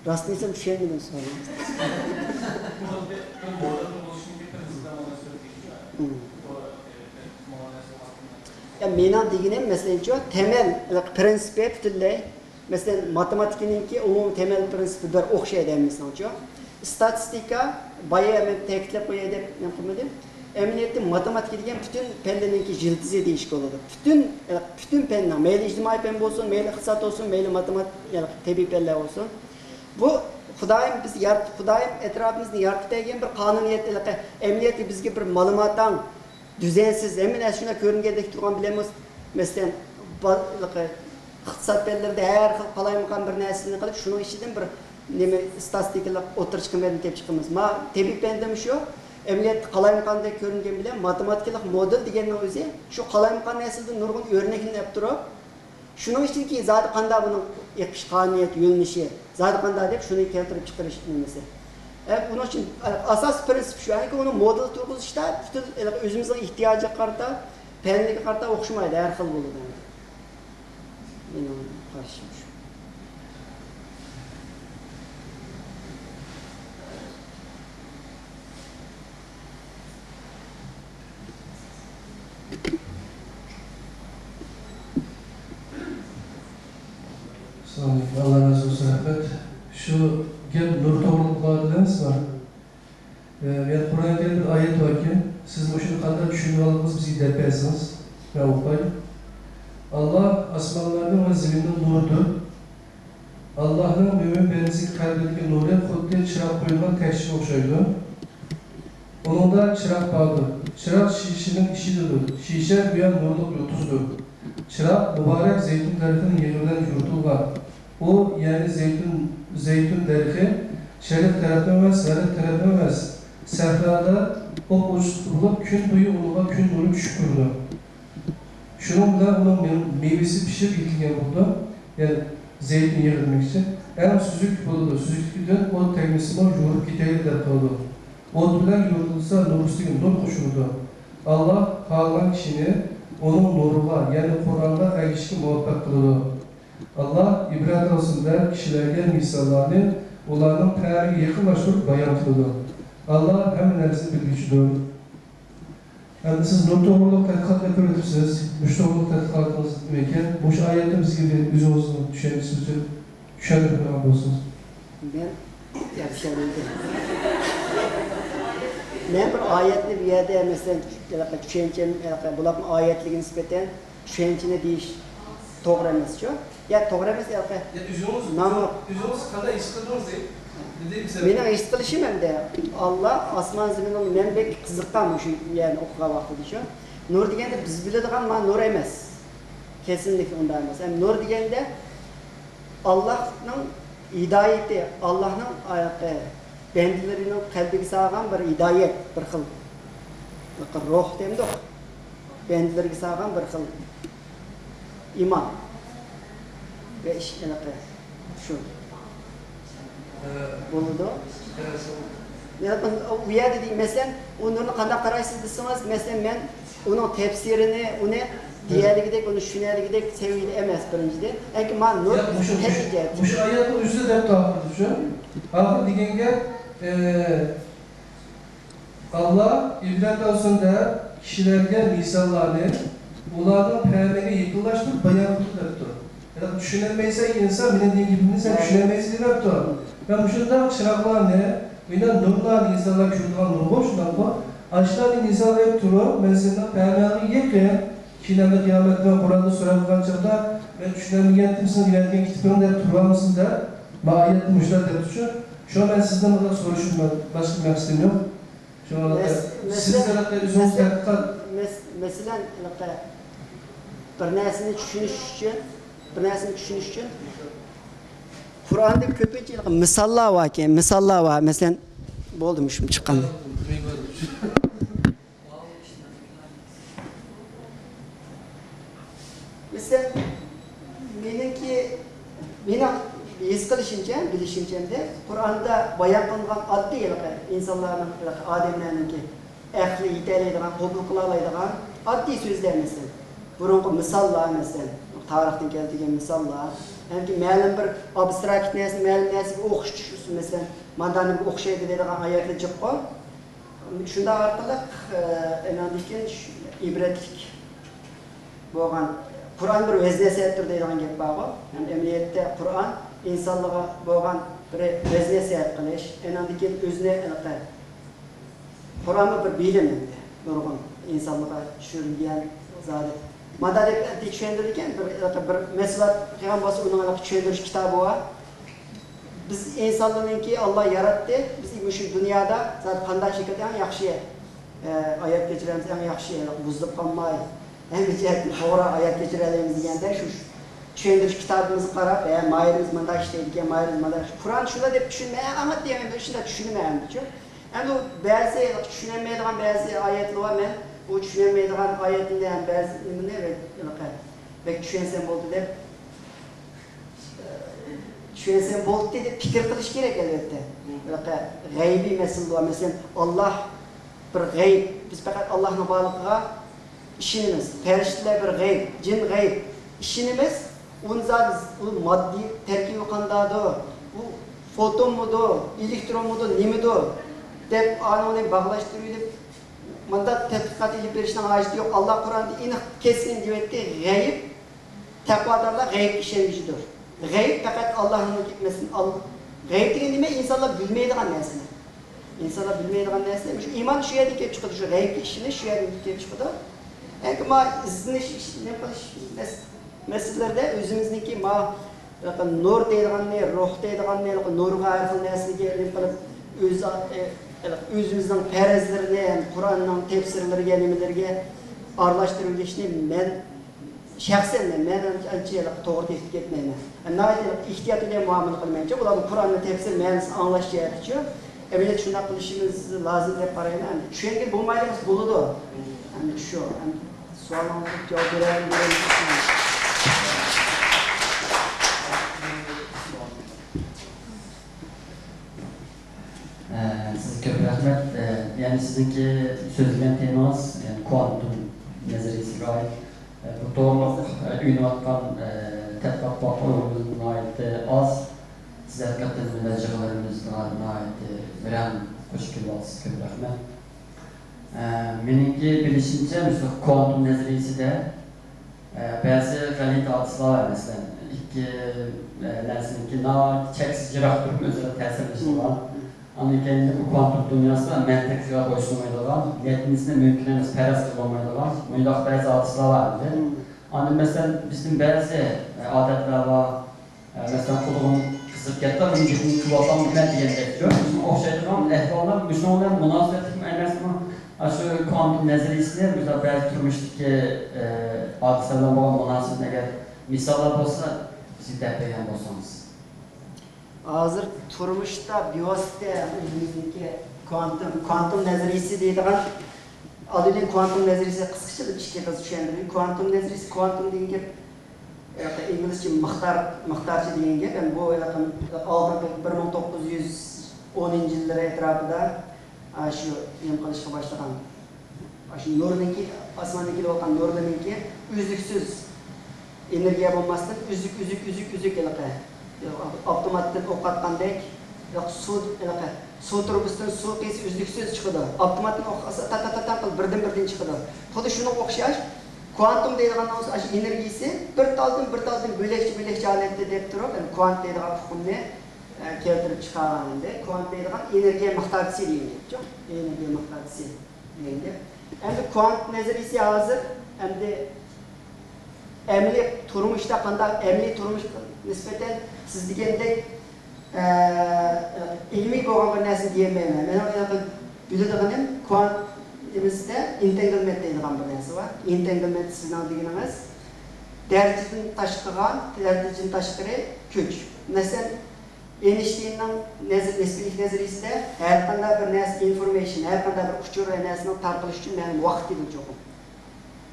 راستىنى ئېيتسام، چۈشەنمىدىم سوئالىڭىزنى. يا، مېنىڭ دېگىنىم، مەسىلەنچۇ، تەمەل پرىنسىپى پۈتۈنلەي، مەسىلەن، ماتېماتىكىنىڭكى ئومۇمىي تەمەل پرىنسىپى بىر ئوخشايدۇ ھەممىسىنىڭچۇ. ئىستاتىستىكا، بايا مەن تەكىتلەپ قوياي دەپ نېمە قىلمىدىم. ئەمەلىيەتتە ماتېماتىكا دېگەن پۈتۈن پەنلەرنىڭكى يىلتىزى دېيىشكە بولىدۇ. پۈتۈن، پۈتۈن پەننىڭ، مەيلى ئىجتىمائىي پەن بولسۇن، مەيلى ئىقتىساد بولسۇن، مەيلى ماتېمات-، يەنى تەبىئىي پەنلەر بولسۇن. بۇ خۇدايىم بىز يارىتىپ، خۇدايىم ئەتراپىمىزنى يارىتىپ بەرگەن بىر قانۇنىيەت، ھېلىقى ئەمەلىيەتتە بىزگە بىر مالىماتاڭ، دۈزەنسىز، ھەممە نەرسە شۇنداق كۆرۈنگەندەك تۇرغان بىلەنمۇ، مەسىلەن، با-، ھېلىقى ئىقتىساد پەنلىرىدە ھەر خىل قالايمىقان بىر نەرسىنى قىلىپ، شۇنىڭ ئىچىدىن بىر نېمە، ئىستاتىستىكىلىق ئوتتۇرا چىقىمىنى تېپىپ چىقىمىز. ما، تەبىئىي پەندىمۇ شۇ. ئەمەلىيەتتە قالايمىقاندەك كۆرۈنگەن بىلەن ماتېماتىكىلىق مودېل دېگەننىڭ ئۆزى شۇ قالايمىقان نەرسىدىن نۇرغۇن ئۆرنەكنى ئېلىپ تۇرۇپ، شۇنىڭ ئىچىدىكى زادى قانداق بۇنىڭ ئېقىش قانۇنىيەت يۆنىلىشى، زادى قانداق دەپ شۇنى كەلتۈرۈپ چىقىرىش نېمىسى. ئە، ئۇنىڭ ئۈچۈن، ئە، ئاساسىي پرىنسىپ شۇ. يەنى ئۇنىڭ مودېل تۇرغۇزۇشتا پۈتۈن ئۆزىمىزنىڭ ئېھتىياجىغا قارىتا، پەنلىرىگە قارىتا ئوخشىمايدۇ، ھەر خىل بولىدۇ. مېنىڭ قارىشىم شۇ. ئەسسالامۇئەلەيكۇم. ئاللا رازى بولسۇن، رەھمەت. شۇ گەپ نۇر توغرۇلۇق بولغان ئەمەسمۇ؟ ئە، يەنە قۇرئان كەرىمدە بىر ئايەت باركەن، سىز مۇشۇنى قانداق چۈشىنىۋالدىڭىز، بىزگە دەپ بەرسىڭىز، مەن ئوقۇي. ئاللا ئاسمانلارنىڭ ۋە زېمىننىڭ نۇرىدۇر. ئاللانىڭ مۆمىن بەندىسى قەلبىدىكى نۇرى خۇددى چىراغ قويۇلغان تەكچىگە ئوخشايدۇ. ئۇنىڭدا چىراغ باردۇر. چىراغ شىشىنىڭ ئىچىدىدۇر. شىشە گويا نۇرلۇق يۇلتۇزدۇر. چىراغ مۇبارەك زەيتۇن دەرىخىنىڭ يېغى بىلەن يورۇتۇلغان. ئۇ، يەنى زەيتۇن، زەيتۇن دەرىخى شەرق تەرەپنىڭ ئەمەس، غەرب تەرەپنىڭ ئەمەس، سەھرادا ئوپئوچۇق بولۇپ، كۈن بويى ئۇنىڭغا كۈن نۇرى چۈشۈپ تۇرىدۇ. شۇنىڭ بىلەن ئۇنىڭ مېۋ-، مېۋىسى پىشىپ يېتىلگەن بولىدۇ. يەنى زەيتۇن يېغى دېمەكچى. ئەڭ سۈزۈك بولىدۇ. سۈزۈكلۈكىدىن ئوت تەگمىسىمۇ يورۇپ كېتەيلى دەپ قالىدۇ. ئوت بىلەن يورۇتۇلسا، نۇر ئۈستىگە نۇر قوشۇلىدۇ. ئاللا خالىغان كىشىنى ئۇنىڭ نۇرىغا، يەنى قۇرئانغا ئەگىشىشكە مۇۋەپپەق قىلىدۇ. ئاللا ئىبرەت ئالسۇن دەپ كىشىلەرگە مىساللارنى ئۇلارنىڭ پەمىگە يېقىنلاشتۇرۇپ بايان قىلىدۇ. ئاللا ھەممە نەرسىنى بىلگۈچىدۇر. ئەمدى سىز نۇر توغرۇلۇق تەتقىقات قىلىپ ئۆتۈپسىز. مۇشۇ توغرۇلۇق تەتقىقاتىڭىز نېمە ئىكەن؟ مۇشۇ ئايەتنى بىزگە بىر ئۆزىڭىزنىڭ چۈشەنچىسى بىلەن چۈشەندۈرۈپ بەرگەن بولسىڭىز. مەن ياخشى چۈشەنمىدىم. مەن بىر ئايەتنى بۇ يەردە، مەسىلەن، ھېلىقى چۈشەنچەم، ھېلىقى بۇلارنىڭ ئايەتلىكىگە نىسبەتەن چۈشەنچىنى دېيىش توغرا ئەمەسچۇ؟ يا، توغرا ئەمەس، ھېلىقى يا، ئۆزىڭىز، ناملىق. ئۆزىڭىز قانداق ھېس قىلدىڭىز دەيمەن. مېنىڭ ھېس قىلىشىم ئەمدى، ئاللا ئاسمان زېمىننىڭ، مەن بەك قىزىققان مۇشۇ يەرنى ئوقۇغان ۋاقتىدا شۇ. نۇر دېگەندە بىز بىلىدىغان مانا نۇر ئەمەس. كېسىنلىك ئۇنداق ئەمەس. ئەمدى نۇر دېگەندە ئاللانىڭ ھىدايىتى، ئاللانىڭ ئاياقى، بەندىلىرىنىڭ قەلبىگە سالغان بىر ھىدايەت، بىر خىل روھ دەمدۇق. بەندىلىرىگە سالغان بىر خىل ئىمان ۋە ئىش ھېلىقى شۇ. بولىدۇ. يا، ئۇ يەردە دېگەن، مەسىلەن، ئۇ نۇرنى قانداق قارايسىز دېسىڭىز، مەسىلەن، مەن ئۇنىڭ تەپسىرىنى، ئۇنى دېيەلىگىدەك، ئۇنى چۈشىنەلىگىدەك سەۋىيەدە ئەمەس، بىرىنچىدىن. ئەنكى مانا نۇر يا، مۇشۇ، پەن مۇشۇ، ئىجادى. مۇشۇ ئايەتنىڭ ئۆزىدە دەپتۇ ئاخىرىدا شۇ. ئاخىر دېگەن گەپ، ئە، ئاللا ئىبرەت ئالسۇن دەپ كىشىلەرگە مىساللارنى ئۇلارنىڭ پەمىگە يېقىنلاشتۇرۇپ بايان قىلدى دەپتۇ. يەنى چۈشىنەلمەيسەن ئىنسان، مېنىڭ دېگەن گېپىمنى سەن چۈشىنەلمەيسەن دەپتۇ. مەن مۇشۇنداق چىراغلارنى، مۇنداق نۇرلارنى ئىنسانلار كۆرىدىغان نۇرغۇ شۇنداقمۇ؟ ئاشۇلارنى مىسال قىلىپ تۇرۇپ، مەن سېنىڭ پەمىڭگە يېقىن، كېيىن ئەمدى قىيامەتتە مەن قۇرئاندا سوراپ قالغان چاغدا، مەن چۈشىنەلمىگەنتىم، سېنىڭ ئۆگەتكەن كىتابىڭنى دەپ تۇرۇۋالمىسۇن دەپ، ماھىيەتتە مۇشۇنداق دەپتۇ شۇ. شۇڭا مەن سىزدىن بۇنداق سورىشىم بار، باشقا مەقسىتىم يوق. شۇڭا سىز ھېلىقى ئۆزىڭىز تەتقىقات. مەسىلەن، ھېلىقى بىر نەرسىنى چۈشىنىش ئۈچۈن، بىر نەرسىنى چۈشىنىش ئۈچۈن قۇرئاندا كۆپىنچە ھېلىقى مىساللار باركەن، مىساللار بار. مەسىلەن، بولدىمۇ شۇ چىققاندا. مەسىلەن، مېنىڭكى، مېنىڭ ھېس قىلىشىمچە، بىلىشىمچە ئەمدى، قۇرئاندا بايان قىلىنغان ئاددىي ھېلىقى ئىنسانلارنىڭ، ھېلىقى ئادەملەرنىڭكى ئەقلى يېتەلەيدىغان، قوبۇل قىلالايدىغان ئاددىي سۆزلەر، مەسىلەن، بۇرۇنقى مىساللار، مەسىلەن، تارىختىن كەلتۈرگەن مىساللار، ياكى مەلۇم بىر ئابستراكت نەرسىنى مەلۇم نەرسىگە ئوخشىتىش، مەسىلەن، مانداق نېمىگە ئوخشايدۇ دەيدىغان ئايەتلەر جىققۇ. شۇنداق ئارقىلىق، ئە، ئاندىن كېيىن شۇ ئىبرەتلىك بولغان، قۇرئان بىر ۋەز نەسىھەتتۇر دەيدىغان گەپ بارغۇ. يەنى ئەمەلىيەتتە قۇرئان ئىنسانلارغا بولغان بىر ۋەز نەسىھەت قىلىش، ئاندىن كېيىن ئۆزىنى ھېلىقى قۇرئانمۇ بىر بىلىم ئەمدى، نۇرغۇن ئىنسانلارغا چۈشۈرۈلگەن زادى. مانا دەپ ئەمدى چۈشەندۈرىدىكەن، بىر، بىر مەسىلە قىلغان بولسا، ئۇنىڭ چۈشەندۈرۈش كىتابى بار. بىز ئىنسانلارنىڭكى ئاللا ياراتتى، بىز مۇشۇ دۇنيادا زادى قانداق شەكىلدە ئەڭ ياخشى، ئە، ھايات كەچۈرەمىز، ئەڭ ياخشى بۇزۇلۇپ قالماي، ھەممە جەھەتتىن توغرا ھايات كەچۈرەلەيمىز دېگەندە، شۇ چۈشەندۈرۈش كىتابىمىزغا قاراپ، ھە، ماھىرىمىز مۇنداق ئىشلەيدىكەن، ماھىرىمىز مۇنداق ئىش-، قۇرئان شۇنداق دەپ چۈشىنمەي، ئەڭ ئاڭلىتى دېگەن شۇنداق چۈشىنىمەن ئەمدىچۇ. ئەمدى ئۇ بەزى چۈشىنەلمەيدىغان بەزى ئايەتلەر بار، مەن ئۇ چۈشىنەلمەيدىغان ئايەتنى ھەم بەزى نېمىنى بەك، بەك چۈشەنسەم بولدى دەپ، چۈشەنسەم بولدى دەپ پىكىر قىلىش كېرەك، ئەلۋەتتە. بىراق غەيبىي مەسىلىلەر بار. مەسىلەن، ئاللاھ بىر غەيب. بىز پەقەت ئاللاھنىڭ بارلىقىغا ئىشىنىمىز. پەرىشتىلەر بىر غەيب، جىن غەيب. ئىشىنىمىز. ئۇنى زادى، ئۇ ماددىي تەركىبى قانداقدۇ؟ بۇ فوتونمىدۇ، ئېلېكترونمىدۇ، نېمىدۇ؟ دەپ ئانىڭ بىلەن باغلاشتۇرۇۋېلىپ، مۇنداق تەتقىقات ئېلىپ بېرىشنىڭ ھاجىتى يوق. ئاللاھ قۇرئاندا ئېنىق كەسكىن دېيىۋەتتى، غەيىب، تەقۋادارلار غەيىبكە ئىشەنگۈچىدۇر. غەيىب پەقەت ئاللاھنىڭكى، مەسىلەن، ئال-، غەيىب دېگەن نېمە؟ ئىنسانلار بىلمەيدىغان نەرسىلەر. ئىنسانلار بىلمەيدىغان نەرسىلەر. شۇ ئىمان شۇ يەردىن كېلىپ چىقىدۇ، شۇ غەيىبكە ئىشىنىش شۇ يەردىن كېلىپ چىقىدۇ. يەنى ما ئىزدىنىش، نېمە قىلىش مەس-، مەسىلىلەردە ئۆزىمىزنىڭكى ما نۇر دەيدىغاننى، روھ دەيدىغاننى، نۇرغا ھەر خىل نەرسىلەرگە نېمە قىلىپ، ئۆز، ئۆزىمىزنىڭ پەرەزلىرىنى، قۇرئاننىڭ تەپسىرلىرىگە، نېمىلىرىگە ئارىلاشتۇرۇۋېلىشنى مەن شەخسەن مەن، مەن ئانچە توغرا تېپىپ كەتمەيمەن. ناھايىتى ئېھتىيات بىلەن مۇئامىلە قىلىمەنچۇ، بۇلارمۇ قۇرئاننى تەپسىر مەنىسىنى ئاڭلاش جەھەتىچۇ. ئەمەلىيەتتە شۇنداق قىلىشىمىز لازىم دەپ قارايمەن. چۈشەنگىلى بولمايدىغان بولىدۇ. ئەمدى شۇ، ئەمدى سوئالىڭىزغا جاۋاب بېرەلمىگەن. ئە، سىزگە كۆپ رەھمەت. ئە، يەنى سىزنىڭكى سۆزلىگەن تېمىڭىز، يەنى كۋانتوم نەزەرىيىسىگە ئائىت. ئە، بۇ توغرىلىق، ئە، ئۆگىنىۋاتقان، ئە، تەتقىقات بار ئۇيغۇرىمىزمۇ ناھايىتى ئاز. سىز ھەقىقەتەن مۇنداق يىغىنلىرىمىزغا ناھايىتى رەڭ قوشۇپ كېلىۋاتىسىز. كۆپ رەھمەت. ئە، مېنىڭكى بىلىشىمچە، مۇشۇ كۋانتوم نەزەرىيىسىدە، ئە، بەزى غەلىتە ھادىسىلەر بار، مەسىلەن، ئىككى، ئە، نەرسىنىڭكى ناھايىتى چەكسىز يىراق تۇرۇپ ئۆزئارا تەسىرلىشىدىغان. ئاندىن كېيىن بۇ كۋانتوم دۇنياسىدا مەنتىققا بويسۇنمايدىغان، نەتىجىسىنى مۇمكىن ئەمەس پەرەز قىلالمايدىغان مۇنداق بەزى ھادىسىلەر بار ئىدى. ئاندىن مەسىلەن، بىزدىن بەزى، ئە، ئادەتلەر بار. ئە، مەسىلەن، قۇلىقىم قىسىپ كەتتى، ئۇنى يېقىندا كۈلۈۋاتامدىمەن دېگەندەك شۇ. شۇنىڭغا ئوخشايدىغان ئەھۋاللار مۇشۇنىڭ بىلەن مۇناسىۋەتلىكمۇ ئەمەسمۇ؟ ئاشۇ كۋانتوم نەزەرىيىسىنى مۇشۇنداق بەزى تۇرمۇشتىكى، ئە، ھادىسىلەر بىلەن بولغان مۇناسىۋىتىنى ئەگەر مىساللار بولسا، بىزگە دەپ بەرگەن بولسىڭىز. ھازىر تۇرمۇشتا بىۋاسىتە ئۆزىمىزنىڭكى كۋانتوم، كۋانتوم نەزەرىيىسى دەيدىغان، ئالدى بىلەن كۋانتوم نەزەرىيىسى قىسقىچە بىر ئىككى قىز چۈشەندۈرۈپ، كۋانتوم نەزەرىيىسى، كۋانتوم دېگەن گەپ، ھېلىقى ئىنگلىزچە مىقدار، مىقدارچە دېگەن گەپ. يەنى بۇ ھېلىقى ئالدىنقى بىر مىڭ توققۇز يۈز ئونىنچى يىللىرى ئەتراپىدا، ئاشۇ نېمە قىلىشقا باشلىغان. ئاشۇ نۇرنىڭكى، ئاسماندىن كېلىۋاتقان نۇرلىرىنىڭكى ئۈزلۈكسىز ئېنېرگىيە بولماستىن، ئۈزۈك، ئۈزۈك، ئۈزۈك، ئۈزۈك ھېلىقى. ئاپتوماتتىن ئوق ئاتقاندەك، ھېلىقى سۇ، ھېلىقى سۇ تۇرۇبىسىدىن سۇ قۇيسا ئۈزلۈكسىز چىقىدۇ. ئاپتوماتتىن ئوق ئاتسا، تا، تا، تا، تا قىلىپ بىردىن-بىردىن چىقىدۇ. خۇددى شۇنىڭغا ئوخشاش، كۋانتوم دەيدىغان نەرسە ئاشۇ ئېنېرگىيىسى بىر تالدىن، بىر تالدىن بۆلەكچە، بۆلەكچە ھالەتتە دەپ تۇرۇپ، يەنى كۋانت دەيدىغان ئۇقۇمنى، ئە، كەلتۈرۈپ چىقارغان ئىدى. كۋانت دەيدىغان ئېنېرگىيە مىقدارچىسى دېگەن گەپچۇ. ئېنېرگىيە مىقدارچىسى دېگەن گەپ. ئەمدى كۋانت نەزەرىيىسى ھازىر ئەمدى ئەمەلىي تۇرمۇشتا قانداق، ئەمەلىي تۇرمۇشقا نىسبەتەن سىز دېگەندەك ئە، ئىلمىي بولغان بىر نەرسە دېيەلمەيمەن. مېنىڭ ھېلىقى بىلىدىغىنىم كۋانت نېمىسىدە ئېنتەنگلمېنت دەيدىغان بىر نەرسە بار. ئېنتەنگلمېنت سىزنىڭ دېگىنىڭىز دەرىجىدىن تاشقىغان، دەرىجىدىن تاشقىرى كۈچ. مەسىلەن، ئېينىشتىيننىڭ نەزە-، نىسپىيلىك نەزەرىيىسىدە ھەرقانداق بىر نەرسە، ئىنفورمېيشن، ھەرقانداق بىر ئۇچۇر ۋە نەرسىنىڭ تارقىلىش ئۈچۈن مەلۇم ۋاقىت كېتىدۇ چوقۇم.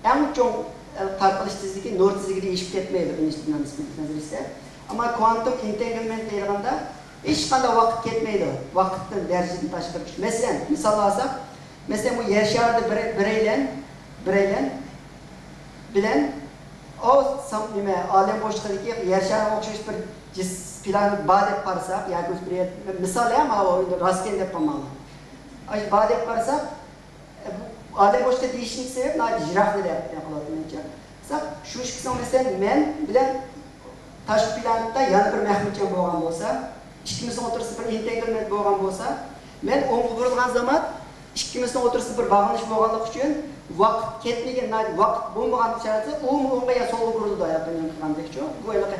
ئەڭ چوڭ، ئە، تارقىلىش تېزلىكى نۇر تېزلىكىدە ئېشىپ كەتمەيدۇ ئېينىشتىيننىڭ نىسپىيلىك نەزەرىيىسىدە. ئەمما كۋانتوم ئېنتەنگلمېنت دەيدىغاندا ھېچقانداق ۋاقىت كەتمەيدۇ. ۋاقىتتىن دەرىجىدىن تاشقىرى كۈچ. مەسىلەن، مىسال ئالساق، مەسىلەن، بۇ يەر شارىدا بىر، بىرەيلەن، بىرەيلەن بىلەن ئاۋ سام-، نېمە، ئالەم بوشلۇقىدىكى يەر شارىغا ئوخشاش بىر جىس پىلانېت بار دەپ قارىساق، ياكى بىر يەر، مىسال، ھە، ماۋۇ ئەمدى راستكەن دەپ قالماڭلار. ئاي، بار دەپ قارىساق، ئە، بۇ ئالەم بوشلۇقى دېيىشنىڭ سەۋەبى ناھايىتى يىراقنى دەپ قالىدۇ مەنچە. بىزدە شۇ ئىككىسىنىڭ، مەسىلەن، مەن بىلەن تاشقى پلانېتتا يەنە بىر مەخمۇتجان بولغان بولسا، ئىككىمىزنىڭ ئوتتۇرىسىدا بىر ئېنتەنگلمېنت بولغان بولسا، مەن ئوڭغا بۇرۇلغان زامان ئىككىمىزنىڭ ئوتتۇرىسىدا بىر باغلىنىش بولغانلىقى ئۈچۈن ۋاقىت كەتمىگەن، ۋاقىت بولمىغان شەرتتە ئۇمۇ ئوڭغا يا سولغا بۇرۇلىدۇ، ھېلىقى نېمە قىلغاندەكچۇ. بۇ ھېلىقى،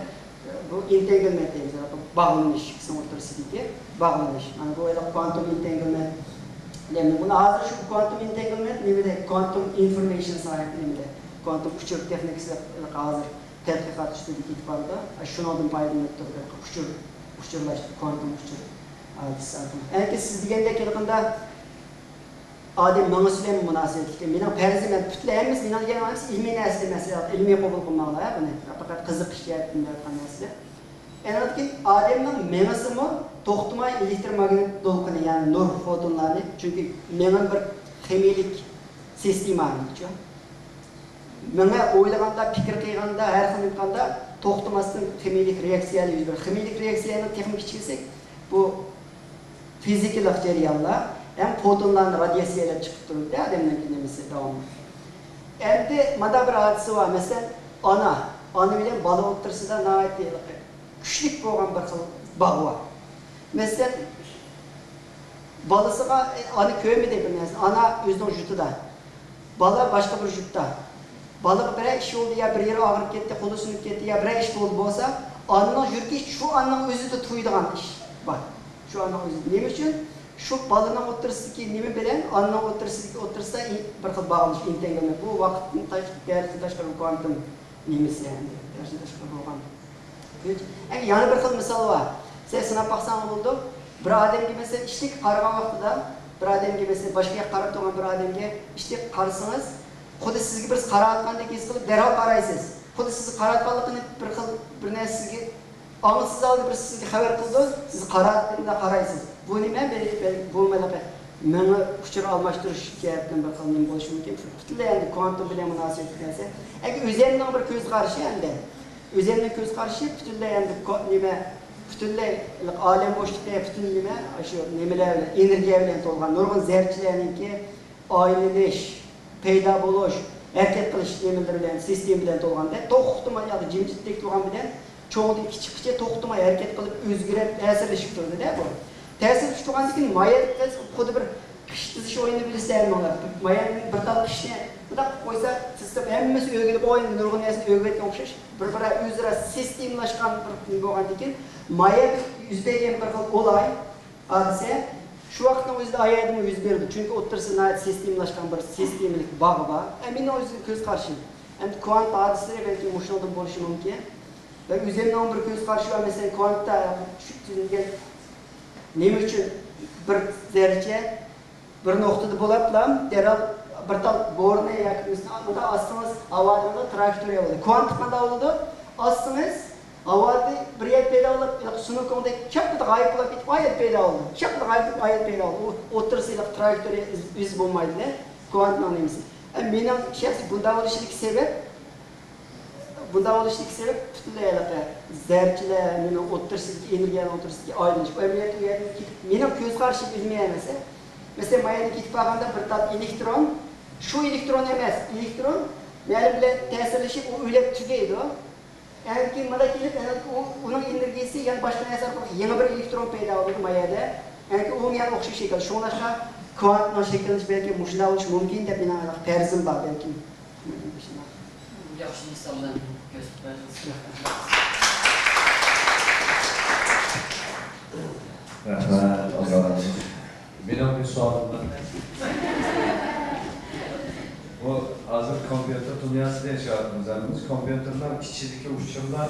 بۇ ئېنتەنگلمېنت دەيمىز، ھېلىقى باغلىنىش، ئىككىسىنىڭ ئوتتۇرىسىدىكى باغلىنىش. مانا بۇ ھېلىقى كۋانتوم ئېنتەنگلمېنت. بۇنى ھازىر شۇ كۋانتوم ئېنتەنگلمېنت نېمىدە، كۋانتوم ئىنفورمېيشن ساھەسىدە نېمىدە، كۋانتوم ئۇچۇر تېخنىكىسى ھېلىقى ھازىر تەتقىقات ئۈستىدە كېتىپ بارىدۇ. شۇنىڭدىن پايدىلىنىپ تۇرۇپ، ئۇچۇر، ئۇچۇرلاشتۇرۇپ، كۋانتوم ئۇچۇر ھادىسىسى ئارقىلىق. ئەنكى سىز دېگەندەك ھېلىقىندا ئادەم مېڭىسى بىلەن مۇناسىۋەتلىك. مېنىڭ پەرىزىم، مەن پۈتۈنلەي ھەممىسى، مېنىڭ دېگەن ھەممىسى ئىلمىي نەرسە ئەمەس، ئىلمىي قوبۇل قىلماڭلار بۇنى. پەقەت قىزىقىش جەھەتتىن دەۋاتقان نەرسىلەر. ئەنىڭدىن كېيىن ئادەمنىڭ مېڭىسىمۇ توختىماي ئېلېكتروماگنىت دولقۇنى، يەنى نۇر فوتونلارنى، چۈنكى مېڭە بىر خىمىيىلىك سىستېما، مېڭە ئويلىغاندا، پىكىر قىلغاندا، ھەر خىل قىلغاندا توختىماستىن خىمىيىلىك رېئاكسىيەلەر يۈز بېرىدۇ. خىمىيىلىك رېئاكسىيەنىڭ تېخىمۇ كىچىكىسى بۇ فىزىكىلىق جەريانلار ھەم فوتونلارنى رادىياتسىيەلەپ چىقىپ تۇرىدۇ، ئادەمنىڭ نېمىسى داۋاملىق. ئەمدى مانا بىر ھادىسە بار، مەسىلەن، ئانا، ئانا بىلەن بالا ئوتتۇرىسىدا ناھايىتى كۈچلۈك بولغان بىر خىل باغ بار. مەسىلەن، بالىسىغا، ئانا كۆرمىدى بىر نەرسىنى، ئانا ئۆزىنىڭ يۇرتىدا، بالا باشقا بىر يۇرتتا. بالىغا بىرەر ئىش بولدى يا بىر يېرى ئاغرىپ كەتتى، قولى سۇنۇپ كەتتى يا بىرەر ئىش بولدى بولسا، ئانىنىڭ يۈرىكى شۇ ئانىنىڭ ئۆزىدە تۇيىدىغان ئىش بار. شۇ ئانىنىڭ ئۆزىدە. نېمە ئۈچۈن؟ شۇ بالىنىڭ ئوتتۇرىسىدىكى نېمە بىلەن ئانىنىڭ ئوتتۇرىسىدىكى، ئوتتۇرىسىدا بىر خىل باغلىنىش، ئېنتەنگلمېنت. بۇ ۋاقىتتىن تاش-، دەرىجىدىن تاشقىرى كۋانتوم نېمىسى، يەنى دەرىجىدىن تاشقىرى بولغان. ئەگەر يەنە بىر خىل مىسال بار. سەن سىناپ باقساڭ بولىدۇ. بىر ئادەمگە مەسىلەن ئىشتىك قارىغان ۋاقتىدا، بىر ئادەمگە مەسىلەن باشقا ياققا قاراپ تۇرغان بىر ئادەمگە ئىشتىك قارىسىڭىز، خۇددى سىزگە بىرسى قاراۋاتقاندەك ھېس قىلىپ دەرھال قارايسىز. خۇددى سىزگە قاراۋاتقانلىقىنى بىر خىل، بىر نەرسە سىزگە ئاڭسىز ھالدا بىرسى سىزگە خەۋەر قىلىدۇ، سىز قاراۋاتقىنىدا قارايسىز. بۇ نېمە؟ بۇ مېڭە ئۇچۇر ئالماشتۇرۇش جەھەتتىن بىر خىل نېمە بولۇشى مۇمكىن. پۈتۈنلەي ئەمدى كۋانتوم بىلەن مۇناسىۋەتلىك نەرسە. ئەگەر ئۆزەمنىڭ بىر كۆز قارىشى ئەمدى. ئۆزەمنىڭ كۆز قارىشى پۈتۈنلەي ئەمدى كو-، نېمە، پۈتۈنلەي ئالەم بوشلۇقى، پۈتۈن نېمە، شۇ نېمىلەر بىلەن، ئېنېرگىيە بىلەن تولغان نۇرغۇن زەررىچىلەرنىڭكى ئايلىنىش، پەيدا بولۇش، ھەرىكەت قىلىش نېمىلىرى بىلەن، سىستېما بىلەن تولغان. توختىماي ياكى جىمجىتلىك تۇرغان بىلەن چوڭدىن كىچىككىچە توختىماي ھەرىكەت قىلىپ، ئۆزگىرىپ، تەسىرلىشىپ تۇرىدۇ-دە بۇ. تەسىرلىشىپ تۇرغاندىن كېيىن مايا خۇددى بىر قىش تىزىش ئويۇنى بىلىسىلەر ھەممىڭلار. مايانى بىر تال قىشنى مۇنداق قىلىپ قويسا، سىز ھەممىسى ئۆگىنىپ، ئوينىدى، نۇرغۇن نەرسىنى ئۆگىنىۋەتكەن ئوخشاش. بىر-بىرى ئۆزئارا سىستېمىلاشقان بىر نېمە بولغاندىن كېيىن، مايادا يۈز بەرگەن بىر خىل ئولاي، ھادىسە شۇ ۋاقىتنىڭ ئۆزىدە ئايەدىمۇ يۈز بېرىدۇ. چۈنكى ئوتتۇرىسىدا ناھايىتى سىستېمىلاشقان بىر سىستېمىلىك باغ بار. ئە، مېنىڭ ئۆزۈم كۆز قارىشىم. ئەمدى كۋانت ھادىسىلىرى بەلكىم مۇشۇنىڭدىن بولۇشى مۇمكىن. ۋە ئۆزۈمنىڭ بىر كۆز قارىشى بار، مەسىلەن، كۋانتتا چۈشۈپ تۈزۈلگەن نېمە ئۈچۈن بىر زەررىچە بىر نۇقتىدا بولۇپلا دەرھال بىر تال بورنى ياكى ئۈستىنى ئالمىدا ئاستىڭىز ھاۋادىن ترايېكتورىيە بولىدۇ. كۋانت قانداق بولىدۇ؟ ئاستىڭىز ھاۋادا بىر يەر پەيدا بولۇپ، ھېلىقى سۇنۇكۇڭدەك چاپپىدە غايىب بولۇپ كېتىپ، ئايەت پەيدا بولىدۇ. چاپپىدە غايىب بولۇپ، ئايەت پەيدا بولىدۇ. ئۇ ئوتتۇرىسى ھېلىقى ترايېكتورىيە ئىز، ئىز بولمايدۇ-دە، كۋانتنىڭ نېمىسى. ئە، مېنىڭ شەخسىي بۇنداق بولۇشىدىكى سەۋەب، بۇنداق بولۇشىدىكى سەۋەب پۈتۈنلەي ھېلىقى زەررىچىلەر، نېمە ئوتتۇرىسىدىكى، ئېنېرگىيەنىڭ ئوتتۇرىسىدىكى ئايلىنىش. ئۇ ئەمەلىيەتتە ئۇ يەردىن كېتىپ، مېنىڭ كۆز قارىشىم ئىلمىي ئەمەس. مەسىلەن، مايادىن كېتىپ بارغاندا بىر تال ئېلېكترون، شۇ ئېلېكترون ئەمەس، ئېلېكترون مەلۇم بىلەن تەسىرلىشىپ، ئۇ ئۆلۈپ تۈگەيدۇ. ئەنكى مانا كېلىپ، ئەنە ئۇ، ئۇنىڭ ئېنېرگىيىسى يەنە باشقا نەرسە ئارقىلىق يېڭى بىر ئېلېكترون پەيدا بولىدۇ مايەدە. ئەنكى ئۇمۇ يەنە ئوخشاش شەكىل. شۇڭلاشقا كۋانتنىڭ شەكىللىنىشى بەلكى مۇشۇنداق بولۇشى مۇمكىن دەپ مېنىڭ پەرىزىم بار بەلكىم. ياخشى مىسال بىلەن كۆرسىتىپ بەردىڭىز. رەھمەت، ئاللا رازى بولسۇن. مېنىڭ بىر سوئالىم بار. بۇ ھازىر كومپيۇتېر دۇنياسىدا ياشاۋاتىمىز ھەممىمىز. كومپيۇتېرنىڭ ئىچىدىكى ئۇچۇرلار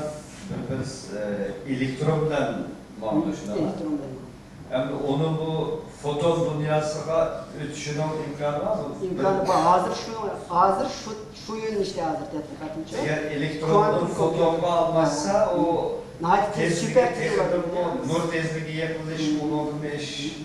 بىر، بىر، ئە، ئېلېكترون بىلەن ماڭىدۇ، شۇنداقمۇ؟ ئېلېكترون بىلەن. ئەمدى ئۇنىڭ بۇ فوتون دۇنياسىغا ئۆتۈشىنىڭ ئىمكانى بارمۇ؟ ئىمكانى بار. ھازىر شۇ، ھازىر شۇ، شۇ يۆنىلىشتە ھازىر تەتقىقاتنىچۇ. ئەگەر ئېلېكتروندىن فوتونغا ئالماشسا، ئۇ ناھايىتى تېز، تېزلىكى سۈپەت تېخىمۇ، نۇر تېزلىكى يېقىنلىشىپ، ئۇنىڭدىن ئېشىش.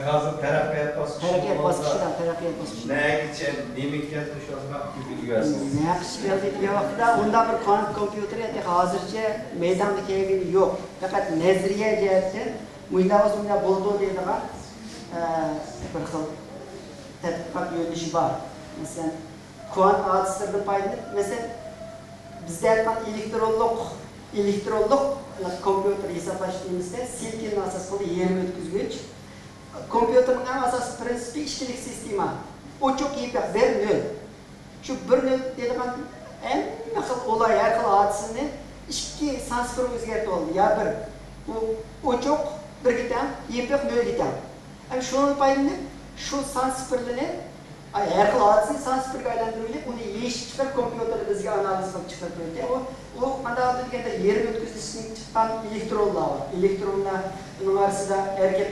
ھازىر تەرەققىيات باسقۇچى، تەرەققىيات باسقۇچىدا، تەرەققىيات باسقۇچىدا. نەگىچە، نېمە كەلدى شۇ ئازراق كۆپىيىۋەرسىڭىز. نەقىش كەلدى دېگەن ۋاقتىدا، ئۇنداق بىر كۋانت كومپيۇتېرى تېخى ھازىرچە مەيدانغا كەلگىنى يوق. پەقەت نەزەرىيە جەھەتتىن مۇنداق بولسا مۇنداق بولىدۇ دەيدىغان، ئە، بىر خىل تەتقىقات يۆنىلىشى بار. مەسىلەن، كۋانت ھادىسىلىرىدىن پايدىلىنىپ، مەسىلەن، بىزدە ئېلېكترونلۇق، ئېلېكترونلۇق كومپيۇتېر ھېسابلاش نېمىسىدە سىلىكوننى ئاساس قىلدى، يېرىم ئۆتكۈزگۈچ. كومپيۇتېرنىڭ ئەڭ ئاساسىي پىرىنسىپى ئىككىلىك سىستېما. ئوچۇق، يېپىق، بىر، نۆل. شۇ بىر، نۆل دەيدىغان ھەممە خىل ئولاي، ھەر خىل ھادىسىنى ئىككى سان سىفىرغا ئۆزگەرتىۋالدى. يا بىر، بۇ ئوچۇق، بىرگە تەڭ، يېپىق، نۆلگە تەڭ. ھەم شۇنىڭدىن پايدىلىنىپ، شۇ سان سىفىرلىرىنى ھەر خىل ھادىسىنى سان سىفىرگە ئايلاندۇرۇۋېلىپ، ئۇنى يېشىپ چىقىرىپ، كومپيۇتېردا بىزگە ئانالىز قىلىپ چىقىرىپ بېرىدۇ. ئۇ، ئۇ قانداق دېگەندە، يېرىم ئۆتكۈزگۈچتىن چىققان ئېلېكترونلار بار. ئېلېكترونلار، ئۇنىڭ ئارىسىدا ھەرىكەت،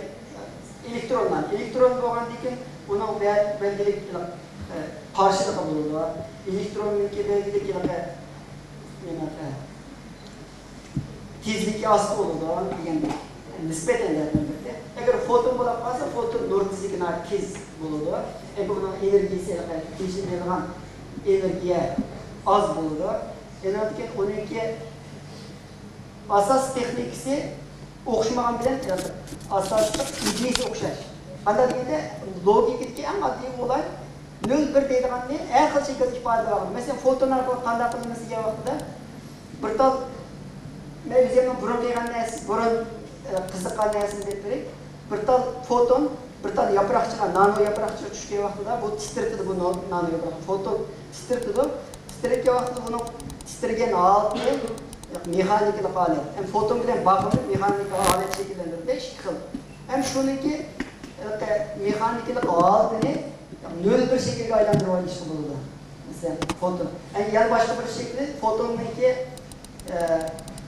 ئېلېكترونلار. ئېلېكترون بولغاندىن كېيىن ئۇنىڭ بەل-، بەلگىلىك، ئە، قارشىلىقى بولىدۇ. ئېلېكتروننىڭكى بەلگىلىك ھېلىقى، نېمە، ئە، تېزلىكى ئاز بولىدۇ دېگەن نىسبەتەن دەپ بىلدۈردى. ئەگەر فوتون بولۇپ قالسا، فوتون نۇر تېزلىكى ناھايىتى تېز بولىدۇ. ئەگەر ئۇنىڭ ئېنېرگىيىسى، تېشىپ بېرىدىغان ئېنېرگىيە ئاز بولىدۇ. ئۇنىڭدىن كېيىن ئۇنىڭكى ئاساس تېخنىكىسى ئوخشىمىغان بىلەن ئاساسلىق ئىدىيىسى ئوخشاش. قانداق دېگەندە، لوگىكىدىكى ئەڭ ئاددىي ئولاي نۆل بىر دەيدىغاننى ھەر خىل شەكىلدە ئىپادىلەيدۇ. مەسىلەن، فوتون ئارقىلىق قانداق قىلىمىز دېگەن ۋاقتىدا، بىر تال، مەن ئۆزۈمنىڭ بۇرۇن قىلغان نەرسە، بۇرۇن، ئە، قىزىققان نەرسىنى دەپ بېرەي. بىر تال فوتون، بىر تال ياپراقچىغا، نانو ياپراقچىغا چۈشكەن ۋاقتىدا بۇ تىترىتىدۇ، بۇ نو-، نانو ياپراق. فوتون تىترىتىدۇ. تىترەيدىغان ۋاقتىدا بۇنىڭ تىترىگەن ھالىتى مېخانىكىلىق ھالەت. ھەم فوتون بىلەن باغلىنىپ مېخانىكا ھالەت شەكىللەندۈرىدۇ، ئىككى خىل. ھەم شۇنىڭكى، ئە، مېخانىكىلىق ھالىتىنى نۆل بىر شەكىلگە ئايلاندۇرۇۋېلىشقا بولىدۇ. مەسىلەن، فوتون. ھەم يەنە باشقا بىر شەكلى فوتوننىڭكى، ئە،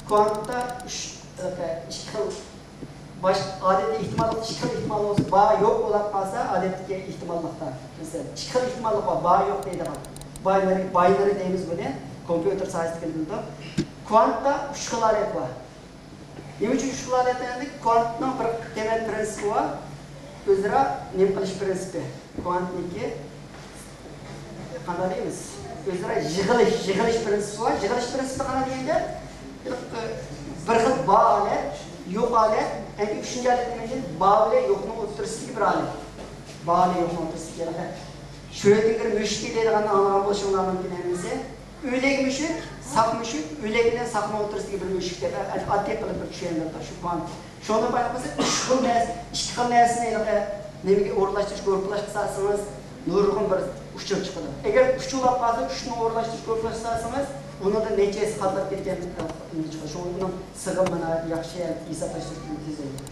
كۋانتتا ئۈچ، ئە، ئىككى خىل باش-، ئادەتتە ئېھتىماللىق ئىككى خىل ئېھتىمال بولسا، بار، يوق بولۇپ قالسا، ئادەتتىكى ئېھتىماللىقتا، مەسىلەن، ئىككى خىل ئېھتىماللىق بار، بار، يوق دەيدىغان. باينېرى، باينېرى دەيمىز بۇنى، كومپيۇتېر ساھەسىدىكى بىلىدۇ. كۋانتتا ئۈچ خىل ھالەت بار. نېمە ئۈچۈن ئۈچ خىل ھالەت دېگەندە، كۋانتنىڭ بىر تەمەل پىرىنسىپى بار، ئۆزئارا نېمە قىلىش پىرىنسىپى. كۋانتنىڭكى قانداق دەيمىز؟ ئۆزئارا يىغىلىش، يىغىلىش پىرىنسىپى بار. يىغىلىش پىرىنسىپى قانداق دېگەندە، بىر خىل بار ھالەت، يوق ھالەت، ئەمدى ئۈچىنچى ھالەت دېگەندە بار بىلەن يوقنىڭ ئوتتۇرىسىدىكى بىر ھالەت. بار بىلەن يوقنىڭ ئوتتۇرىسىدىكى ھالەت. شرۆدىنگېر مۈشۈكى دەيدىغاننى ئاڭلىغان بولۇشۇڭلار مۇمكىن ھەممىسى. ئۆلۈك مۈشۈك، ساق مۈشۈك، ئۆلۈك بىلەن ساقنىڭ ئوتتۇرىسىدىكى بىر مۈشۈك دەپ ئاددىي قىلىپ بىر چۈشەندۈردى شۇ كۋانت. شۇنىڭدىن بايقىسا، ئۈچ خىل نەرسە، ئىككى خىل نەرسىنى ھېلىقى نېمىگە ئورۇنلاشتۇرۇش، گۇرۇپپىلاشقا سالسىڭىز، نۇرغۇن بىر ئۇچۇر چىقىدۇ. ئەگەر ئۈچ بولاپ قالسا، ئۈچنى ئورۇنلاشتۇرۇش، گۇرۇپپىلاشقا سالسىڭىز، ئۇنىڭدا نەچچە ھەسسە قاتلاپ كەتكەن نېمە چىقىدۇ. شۇڭا ئۇنىڭ سىغىمىنى ياخشى ھېسابلاشتۇرۇش تېز بولىدۇ.